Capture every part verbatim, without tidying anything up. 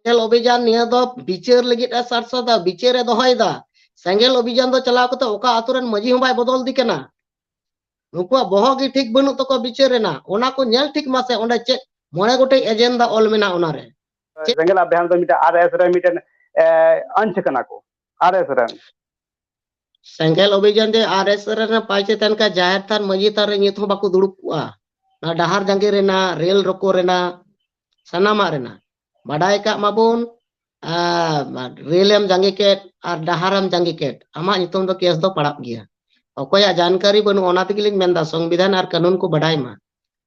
ᱥᱮᱸᱜᱮᱞ ᱚᱵᱷᱤᱡᱟᱱ ᱱᱤᱭᱟᱹ ᱫᱚ ᱵᱤᱪᱟᱹᱨ ᱞᱟᱹᱜᱤᱫ ᱮ ᱥᱟᱨᱥᱟᱣ ᱫᱟ, ᱵᱤᱪᱟᱹᱨ ᱮ ᱫᱚᱦᱚᱭ ᱫᱟ᱾ ᱥᱮᱸᱜᱮᱞ ᱚᱵᱷᱤᱡᱟᱱ ᱫᱚ ᱪᱟᱞᱟᱣ ᱠᱟᱛᱮ ᱚᱠᱟ ᱟᱛᱳ ᱨᱮᱱ ᱢᱟᱹᱡᱷᱤ ᱦᱚᱸ ᱵᱟᱭ ᱵᱚᱫᱚᱞ ᱫᱤ ᱠᱟᱱᱟ᱾ ᱱᱩᱠᱩᱣᱟᱜ ᱵᱚᱦᱚᱜ ᱜᱮ ᱴᱷᱤᱠ ᱵᱟᱹᱱᱩᱜ ᱛᱟᱠᱚᱣᱟ ᱵᱤᱪᱟᱹᱨ ᱨᱮᱱᱟᱜ᱾ ᱚᱱᱟ ᱠᱚ ᱧᱮᱞ ᱴᱷᱤᱠ ᱢᱟᱥᱮ, ᱚᱸᱰᱮ ᱪᱮᱫ ᱢᱚᱬᱮ ᱜᱚᱴᱮᱡ ᱮᱡᱮᱱᱰᱟ ᱚᱞ ᱢᱮᱱᱟᱜᱼᱟ ᱚᱱᱟᱨᱮ᱾ ᱪᱮᱫ? ᱥᱮᱸᱜᱮᱞ ᱚᱵᱷᱤᱡᱟᱱ ᱫᱚ ᱢᱤᱫᱴᱮᱱ ᱟᱨ ᱮᱥ ᱨᱮ ᱢᱤᱫᱴᱮᱱ, ᱮ, ᱚᱝᱥᱚ ᱠᱟᱱᱟ ᱠᱚ, ᱟᱨ ᱮᱥ ᱨᱮᱱ᱾ ᱥᱮᱸᱜᱮᱞ ᱚᱵᱷᱤᱡᱟᱱ ᱡᱮ ᱟᱨ ᱮᱥ ᱨᱮᱱ ᱯᱟᱭᱪᱮ ᱛᱟᱦᱮᱱ ᱠᱷᱟᱱ ᱡᱟᱦᱮᱨ ᱛᱷᱟᱱ ᱢᱟᱹᱡᱷᱤ ᱛᱷᱟᱱ ᱨᱮ ᱱᱤᱛ ᱦᱚᱸ ᱵᱟᱠᱚ ᱫᱩᱲᱩᱵ ᱠᱚᱜᱼᱟ᱾ ᱚᱱᱟ ᱰᱟᱦᱟᱨ ᱡᱟᱸᱜᱮ ᱨᱮᱱᱟᱜ, ᱨᱮᱞ ᱨᱚᱠᱚ ᱨᱮᱱᱟᱜ, ᱥᱟᱱᱟᱢᱟᱜ ᱨᱮᱱᱟᱜ ᱵᱟᱰᱟᱭ ᱠᱟᱜ ᱢᱟᱵᱚᱱ᱾ ᱟᱨ ᱨᱮᱞ ᱮᱢ ᱡᱟᱸᱜᱮ ᱠᱮᱫ ᱟᱨ ᱰᱟᱦᱟᱨ ᱮᱢ ᱡᱟᱸᱜᱮ ᱠᱮᱫ, ᱟᱢᱟᱜ ᱧᱩᱛᱩᱢ ᱫᱚ ᱠᱮᱥ ᱫᱚ ᱯᱟᱲᱟᱜ ᱜᱮᱭᱟ᱾ ᱚᱠᱚᱭᱟᱜ ᱡᱟᱱᱠᱟᱨᱤ ᱵᱟᱹᱱᱩᱜ, ᱚᱱᱟ ᱛᱮᱜᱮ ᱞᱤᱧ ᱢᱮᱱᱫᱟ ᱥᱚᱝᱵᱤᱫᱷᱟᱱ ᱟᱨ ᱠᱟᱹᱱᱩᱱ ᱠᱚ ᱵᱟᱰᱟᱭ ᱢᱟ᱾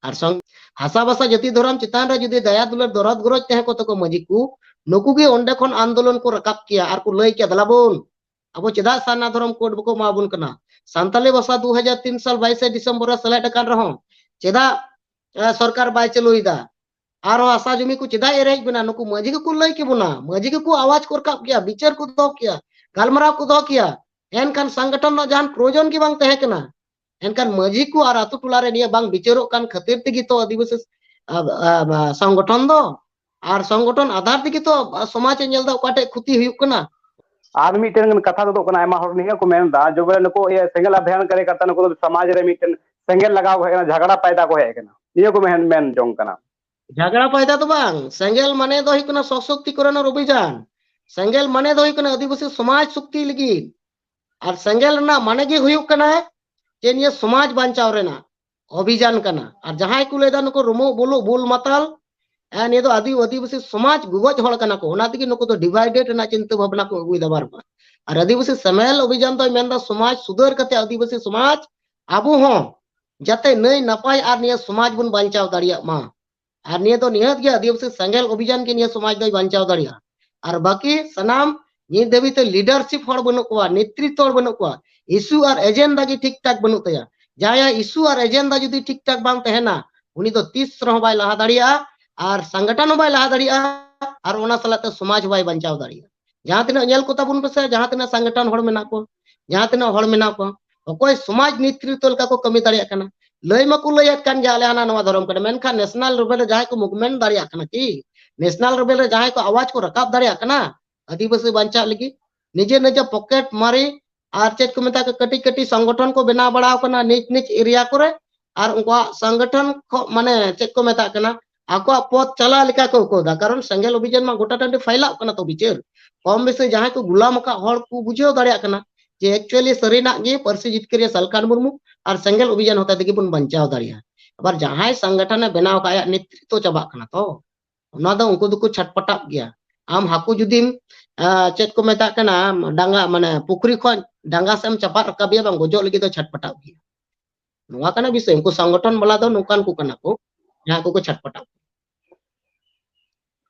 ᱟᱨ ᱥᱚᱝ-, ᱦᱟᱥᱟ ᱵᱷᱟᱥᱟ ᱡᱟᱹᱛᱤ ᱫᱷᱚᱨᱚᱢ ᱪᱮᱛᱟᱱ ᱨᱮ ᱡᱩᱫᱤ ᱫᱟᱭᱟ ᱫᱩᱞᱟᱹᱲ ᱫᱚᱨᱚᱫ ᱜᱚᱨᱚᱡᱽ ᱛᱟᱦᱮᱸ ᱠᱚᱜ ᱛᱟᱠᱚ ᱢᱟᱹᱡᱷᱤ ᱠᱚ, ᱱᱩᱠᱩ ᱜᱮ ᱚᱸᱰᱮ ᱠᱷᱚᱱ ᱟᱱᱫᱳᱞᱚᱱ ᱠᱚ ᱨᱟᱠᱟᱵ ᱠᱮᱭᱟ ᱟᱨ ᱠᱚ ᱞᱟᱹᱭ ᱠᱮᱭᱟ, ᱫᱮᱞᱟ ᱵᱚᱱ, ᱟᱵᱚ ᱪᱮᱫᱟᱜ ᱥᱟᱨᱱᱟ ᱫᱷᱚᱨᱚᱢ ᱠᱳᱰ ᱵᱟᱠᱚ ᱮᱢᱟ ᱵᱚᱱ ᱠᱟᱱᱟ? ᱥᱟᱱᱛᱟᱞᱤ ᱵᱷᱟᱥᱟ ᱫᱩ ᱦᱟᱡᱟᱨ ᱛᱤᱱ ᱥᱟᱞ ᱵᱟᱭᱤᱥᱮ ᱰᱤᱥᱮᱢᱵᱚᱨ ᱨᱮ ᱥᱮᱞᱮᱫ ᱟᱠᱟᱱ ᱨᱮᱦᱚᱸ ᱪᱮᱫᱟᱜ, ᱮ, ᱥᱚᱨᱠᱟᱨ ᱵᱟᱭ ᱪᱟᱹᱞᱩᱭᱮᱫᱟ? ᱟᱨᱦᱚᱸ ᱦᱟᱥᱟ ᱡᱩᱢᱤ ᱠᱚ ᱪᱮᱫᱟᱜ ᱮ ᱨᱮᱡ ᱵᱮᱱᱟ? ᱱᱩᱠᱩ ᱢᱟᱹᱡᱷᱤ ᱜᱮᱠᱚ ᱞᱟᱹᱭ ᱠᱮᱵᱚᱱᱟ, ᱢᱟᱹᱡᱷᱤ ᱜᱮᱠᱚ ᱟᱣᱟᱡ ᱠᱚ ᱨᱟᱠᱟᱵ ᱠᱮᱭᱟ, ᱵᱤᱪᱟᱹᱨ ᱠᱚ ᱫᱚᱦᱚ ᱠᱮᱭᱟ, ᱜᱟᱞᱢᱟᱨᱟᱣ ᱠᱚ ᱫᱚᱦᱚ ᱠᱮᱭᱟ᱾ ᱮᱱᱠᱷᱟᱱ ᱥᱚᱝᱜᱚᱴᱷᱚᱱ ᱨᱮᱱᱟᱜ ᱡᱟᱦᱟᱱ ᱯᱨᱚᱭᱳᱡᱚᱱ ᱜᱮ ᱵᱟᱝ ᱛᱟᱦᱮᱸ ᱠᱟᱱᱟ᱾ ᱮᱱᱠᱷᱟᱱ ᱢᱟᱹᱡᱷᱤ ᱠᱚ ᱟᱨ ᱟᱛᱳ ᱴᱚᱞᱟ ᱨᱮ ᱱᱤᱭᱟᱹ ᱵᱟᱝ ᱵᱤᱪᱟᱹᱨᱚᱜ ᱠᱟᱱ ᱠᱷᱟᱹᱛᱤᱨ ᱛᱮᱜᱮ ᱛᱚ ᱟᱹᱫᱤᱵᱟᱹᱥᱤ, ᱟ, ᱟ, ᱟ, ᱥᱚᱝᱜᱚᱴᱷᱚᱱ ᱫᱚ, ᱟᱨ ᱥᱚᱝᱜᱚᱴᱷᱚᱱ ᱟᱫᱷᱟᱨ ᱛᱮᱜᱮ ᱛᱚ ᱥᱚᱢᱟᱡᱽ ᱮ ᱧᱮᱞ ᱮᱫᱟ ᱚᱠᱟᱴᱷᱮᱡ ᱠᱷᱚᱛᱤ ᱦᱩᱭᱩᱜ ᱠᱟᱱᱟ᱾ ᱟᱨ ᱢᱤᱫᱴᱮᱱ ᱠᱟᱛᱷᱟ ᱛᱩᱫᱩᱜ ᱠᱟᱱᱟ, ᱟᱭᱢᱟ ᱦᱚᱲ ᱱᱤᱭᱟᱹ ᱠᱚ ᱢᱮᱱ ᱮᱫᱟ ᱡᱮ ᱵᱚᱞᱮ ᱱᱩᱠᱩ ᱤᱭᱟᱹ ᱥᱮᱸᱜᱮᱞ ᱚᱵᱷᱤᱡᱟᱱ ᱠᱟᱨᱭᱚᱠᱚᱨᱛᱟ ᱱᱩᱠᱩ ᱫᱚ ᱥᱚᱢᱟᱡᱽ ᱨᱮ ᱢᱤᱫᱴᱮᱱ ᱥᱮᱸᱜᱮᱞ ᱞᱟᱜᱟᱣ ᱠᱚ ᱦᱮᱡ ᱠᱟᱱᱟ, ᱡᱷᱟᱜᱽᱲᱟ ᱯᱟᱭᱫᱟ ᱠᱚ ᱦᱮᱡ ᱠᱟᱱᱟ, ᱱᱤᱭᱟᱹ ᱠᱚ ᱢᱮᱱ, ᱢᱮᱱ ᱡᱚᱝ ᱠᱟᱱᱟ᱾ ᱡᱷᱟᱜᱽᱲᱟ ᱯᱟᱭᱫᱟ ᱫᱚ ᱵᱟᱝ, ᱥᱮᱸᱜᱮᱞ ᱢᱟᱱᱮ ᱫᱚ ᱦᱩᱭᱩᱜ ᱠᱟᱱᱟ ᱥᱚᱥᱚᱠᱛᱤᱠᱚᱨᱚᱱ ᱚᱵᱷᱤᱡᱟᱱ᱾ ᱥᱮᱸᱜᱮᱞ ᱢᱟᱱᱮ ᱫᱚ ᱦᱩᱭᱩᱜ ᱠᱟᱱᱟ ᱟᱹᱫᱤᱵᱟᱹᱥᱤ ᱥᱚᱢᱟᱡᱽ ᱥᱚᱠᱛᱤ ᱞᱟᱹᱜᱤᱫ᱾ ᱟᱨ ᱥᱮᱸᱜᱮᱞ ᱨᱮᱱᱟᱜ ᱢᱟᱱᱮ ᱜᱮ ᱦᱩᱭᱩᱜ ᱠᱟᱱᱟ ᱡᱮ ᱱᱤᱭᱟᱹ ᱥᱚᱢᱟᱡᱽ ᱵᱟᱧᱪᱟᱣ ᱨᱮᱱᱟᱜ ᱚᱵᱷᱤᱡᱟᱱ ᱠᱟᱱᱟ᱾ ᱟᱨ ᱡᱟᱦᱟᱸᱭ ᱠᱚ ᱞᱟᱹᱭᱫᱟ ᱱᱩᱠᱩ ᱨᱩᱢᱩᱜ ᱵᱩᱞᱩᱜ ᱵᱩᱞ ᱢᱟᱛᱟᱞ, ᱦᱮᱸ, ᱱᱤᱭᱟᱹ ᱫᱚ ᱟᱹᱫᱤ-, ᱟᱹᱫᱤᱵᱟᱹᱥᱤ ᱥᱚᱢᱟᱡᱽ ᱜᱚᱜᱚᱡ ᱦᱚᱲ ᱠᱟᱱᱟ ᱠᱚ, ᱚᱱᱟ ᱛᱮᱜᱮ ᱱᱩᱠᱩ ᱫᱚ ᱰᱤᱵᱷᱟᱭᱰᱮᱰ ᱨᱮᱱᱟᱜ ᱪᱤᱱᱛᱟᱹ ᱵᱷᱟᱵᱽᱱᱟ ᱠᱚ ᱟᱹᱜᱩᱭᱮᱫᱟ ᱵᱟᱨ ᱵᱟᱨ᱾ ᱟᱨ ᱟᱹᱫᱤᱵᱟᱹᱥᱤ ᱥᱮᱢᱮᱞ ᱚᱵᱷᱤᱡᱟᱱ ᱫᱚᱭ ᱢᱮᱱᱫᱟ ᱥᱚᱢᱟᱡᱽ ᱥᱩᱫᱷᱟᱹᱨ ᱠᱟᱛᱮ ᱟᱹᱫᱤᱵᱟᱹᱥᱤ ᱥᱚᱢᱟᱡᱽ ᱟᱵᱚ ᱦᱚᱸ ᱡᱟᱛᱮ ᱱᱟᱹᱭ ᱱᱟᱯᱟᱭ ᱟᱨ ᱱᱤᱭᱟᱹ ᱥᱚᱢᱟᱡᱽ ᱵᱚᱱ ᱵᱟᱧᱪᱟᱣ ᱫᱟᱲᱮᱭᱟᱜ ᱢᱟ᱾ ᱟᱨ ᱱᱤᱭᱟᱹ ᱫᱚ ᱱᱤᱦᱟᱹᱛ ᱜᱮ ᱟᱹᱫᱤᱵᱟᱹᱥᱤ ᱥᱮᱸᱜᱮᱞ ᱚᱵᱷᱤᱡᱟᱱ ᱜᱮ ᱱᱤᱭᱟᱹ ᱥᱚᱢᱟᱡᱽ ᱫᱚᱭ ᱵᱟᱧᱪᱟᱣ ᱫᱟᱲᱮᱭᱟᱜᱼᱟ᱾ ᱟᱨ ᱵᱟᱹᱠᱤ ᱥᱟᱱᱟᱢ ᱱᱤᱛ ᱫᱷᱟᱹᱵᱤᱡ ᱛᱮ ᱞᱤᱰᱟᱨᱥᱤᱯ ᱦᱚᱲ ᱵᱟᱹᱱᱩᱜ ᱠᱚᱣᱟ, ᱱᱮᱛᱨᱤᱛᱵ ᱦᱚᱲ ᱵᱟᱹᱱᱩᱜ ᱠᱚᱣᱟ, ᱤᱥᱩ ᱟᱨ ᱮᱡᱮᱱᱰᱟ ᱜᱮ ᱴᱷᱤᱠ ᱴᱷᱟᱠ ᱵᱟᱹᱱᱩᱜ ᱛᱟᱭᱟ᱾ ᱡᱟᱦᱟᱸᱭᱟᱜ ᱤᱥᱩ ᱟᱨ ᱮᱡᱮᱱᱰᱟ ᱡᱩᱫᱤ ᱴᱷᱤᱠ ᱴᱷᱟᱠ ᱵᱟᱝ ᱛᱟᱦᱮᱱᱟ, ᱩᱱᱤ ᱫᱚ ᱛᱤᱥ ᱨᱮᱦᱚᱸ ᱵᱟᱭ ᱞᱟᱦᱟ ᱫᱟᱲᱮᱭᱟᱜᱼᱟ, ᱟᱨ ᱥᱚᱝᱜᱚᱴᱷᱚᱱ ᱦᱚᱸ ᱵᱟᱭ ᱞᱟᱦᱟ ᱫᱟᱲᱮᱭᱟᱜᱼᱟ, ᱟᱨ ᱚᱱᱟ ᱥᱟᱞᱟᱜ ᱛᱮ ᱥᱚᱢᱟᱡᱽ ᱦᱚᱸ ᱵᱟᱭ ᱵᱟᱧᱪᱟᱣ ᱫᱟᱲᱮᱭᱟᱜᱼᱟ᱾ ᱡᱟᱦᱟᱸ ᱛᱤᱱᱟᱹᱜ ᱧᱮᱞ ᱠᱚ ᱛᱟᱵᱚᱱ ᱯᱮᱥᱮ, ᱡᱟᱦᱟᱸ ᱛᱤᱱᱟᱹᱜ ᱥᱚᱝᱜᱚᱴᱷᱚᱱ ᱦᱚᱲ ᱢᱮᱱᱟᱜ ᱠᱚ, ᱡᱟᱦᱟᱸ ᱛᱤᱱᱟᱹᱜ ᱦᱚᱲ ᱢᱮᱱᱟᱜ ᱠᱚ, ᱚᱠᱚᱭ ᱥᱚᱢᱟᱡᱽ ᱱᱮᱛᱨᱤᱛᱵ ᱞᱮᱠᱟ ᱠᱚ ᱠᱟᱹᱢᱤ ᱫᱟᱲᱮᱭᱟᱜ ᱠᱟᱱᱟ? ᱞᱟᱹᱭ ᱢᱟᱠᱚ ᱞᱟᱹᱭᱮᱫ ᱠᱟᱱ ᱜᱮᱭᱟ ᱟᱞᱮ ᱦᱟᱱᱟ ᱱᱚᱣᱟ ᱫᱷᱚᱨᱚᱢ ᱠᱟᱱᱟ, ᱢᱮᱱᱠᱷᱟᱱ ᱱᱮᱥᱱᱟᱞ ᱞᱮᱵᱮᱞ ᱨᱮ ᱡᱟᱦᱟᱸᱭ ᱠᱚ ᱢᱩᱵᱷᱢᱮᱱᱴ ᱫᱟᱲᱮᱭᱟᱜ ᱠᱟᱱᱟ ᱠᱤ? ᱱᱮᱥᱱᱟᱞ ᱞᱮᱵᱮᱞ ᱨᱮ ᱡᱟᱦᱟᱸᱭ ᱠᱚ ᱟᱣᱟᱡ ᱠᱚ ᱨᱟᱠᱟᱵ ᱫᱟᱲᱮᱭᱟᱜ ᱠᱟᱱᱟ ᱟᱹᱫᱤᱵᱟᱹᱥᱤ ᱵᱟᱧᱪᱟᱜ ᱞᱟᱹᱜᱤᱫ, ᱱᱤᱡᱮ ᱱᱤᱡᱮ ᱯᱚᱠᱮᱴ ᱢᱟᱨᱤ ᱟᱨ ᱪᱮᱫ ᱠᱚ ᱢᱮᱛᱟᱜ ᱠᱟᱱᱟ, ᱠᱟᱹᱴᱤᱡ ᱠᱟᱹᱴᱤᱡ ᱥᱚᱝᱜᱚᱴᱷᱚᱱ ᱠᱚ ᱵᱮᱱᱟᱣ ᱵᱟᱲᱟᱣ ᱠᱟᱱᱟ ᱱᱤᱡ ᱱᱤᱡ ᱮᱨᱤᱭᱟ ᱠᱚᱨᱮ, ᱟᱨ ᱩᱱᱠᱩᱣᱟᱜ ᱥᱚᱝᱜᱚᱴᱷᱚᱱ ᱠᱚ ᱢᱟᱱᱮ ᱪᱮᱫ ᱠᱚ ᱢᱮᱛᱟᱜ ᱠᱟᱱᱟ, ᱟᱠᱚᱣᱟᱜ ᱯᱚᱫ ᱪᱟᱞᱟᱣ ᱞᱮᱠᱟ ᱠᱚ ᱟᱹᱭᱠᱟᱹᱣ ᱮᱫᱟ᱾ ᱠᱟᱨᱚᱱ ᱥᱮᱸᱜᱮᱞ ᱚᱵᱷᱤᱡᱟᱱ ᱢᱟ ᱜᱚᱴᱟ ᱴᱟᱺᱰᱤ ᱯᱷᱟᱭᱞᱟᱜ ᱠᱟᱱᱟ᱾ ᱛᱚ ᱵᱤᱪᱟᱹᱨ ᱠᱚᱢ ᱵᱮᱥᱤ ᱡᱟᱦᱟᱸᱭ ᱠᱚ ᱜᱩᱞᱟᱢ ᱟᱠᱟᱫ ᱦᱚᱲ ᱠᱚ ᱵᱩᱡᱷᱟᱹᱣ ᱫᱟᱲᱮᱭᱟᱜ ᱠᱟᱱᱟ ᱡᱮ actually ᱥᱟᱹᱨᱤᱱᱟᱜ ᱜᱮ ᱯᱟᱹᱨᱥᱤ ᱡᱤᱛᱠᱟᱹᱨᱤᱭᱟᱹ ᱥᱟᱞᱠᱷᱟᱱ ᱢᱩᱨᱢᱩ ᱟᱨ ᱥᱮᱸᱜᱮᱞ ᱚᱵᱷᱤᱡᱟᱱ ᱦᱚᱛᱮ ᱛᱮᱜᱮ ᱵᱚᱱ ᱵᱟᱧᱪᱟᱣ ᱫᱟᱲᱮᱭᱟᱜᱼᱟ᱾ ᱟᱵᱟᱨ ᱡᱟᱦᱟᱸᱭ ᱥᱚᱝᱜᱚᱴᱷᱚᱱ ᱮ ᱵᱮᱱᱟᱣ ᱟᱠᱟᱫ, ᱟᱭᱟᱜ ᱱᱮᱛᱨᱤᱛᱵᱚ ᱪᱟᱵᱟᱜ ᱠᱟᱱᱟ᱾ ᱛᱚ ᱚᱱᱟ ᱫᱚ ᱩᱱᱠᱩ ᱫᱚᱠᱚ ᱪᱷᱟᱴᱯᱟᱴᱟᱜ ᱜᱮᱭᱟ᱾ ᱟᱢ ᱦᱟᱹᱠᱩ ᱡᱩᱫᱤᱢ, ᱟᱸ, ᱪᱮᱫ ᱠᱚ ᱢᱮᱛᱟᱜ ᱠᱟᱱᱟ, ᱰᱟᱸᱜᱟ, ᱢᱟᱱᱮ ᱯᱩᱠᱷᱨᱤ ᱠᱷᱚᱱ ᱰᱟᱸᱜᱟ ᱥᱮᱫ ᱮᱢ ᱪᱟᱯᱟᱫ ᱨᱟᱠᱟᱵᱮᱭᱟ, ᱵᱟᱝ ᱜᱚᱡᱚᱜ ᱞᱟᱹᱜᱤᱫ ᱫᱚ ᱪᱷᱟᱴᱯᱟᱴᱟᱜ ᱜᱮᱭᱟ᱾ ᱱᱚᱣᱟ ᱠᱟᱱᱟ ᱵᱤᱥᱚᱭ᱾ ᱩᱱᱠᱩ ᱥᱚᱝᱜᱚᱴᱷᱚᱱ ᱵᱟᱞᱟ ᱫᱚ ᱱᱚᱝᱠᱟᱱ ᱠᱚ ᱠᱟᱱᱟ ᱠᱚ, ᱡᱟᱦᱟᱸ ᱠᱚᱠᱚ ᱪᱷᱟᱴᱯᱟᱴᱟᱜ᱾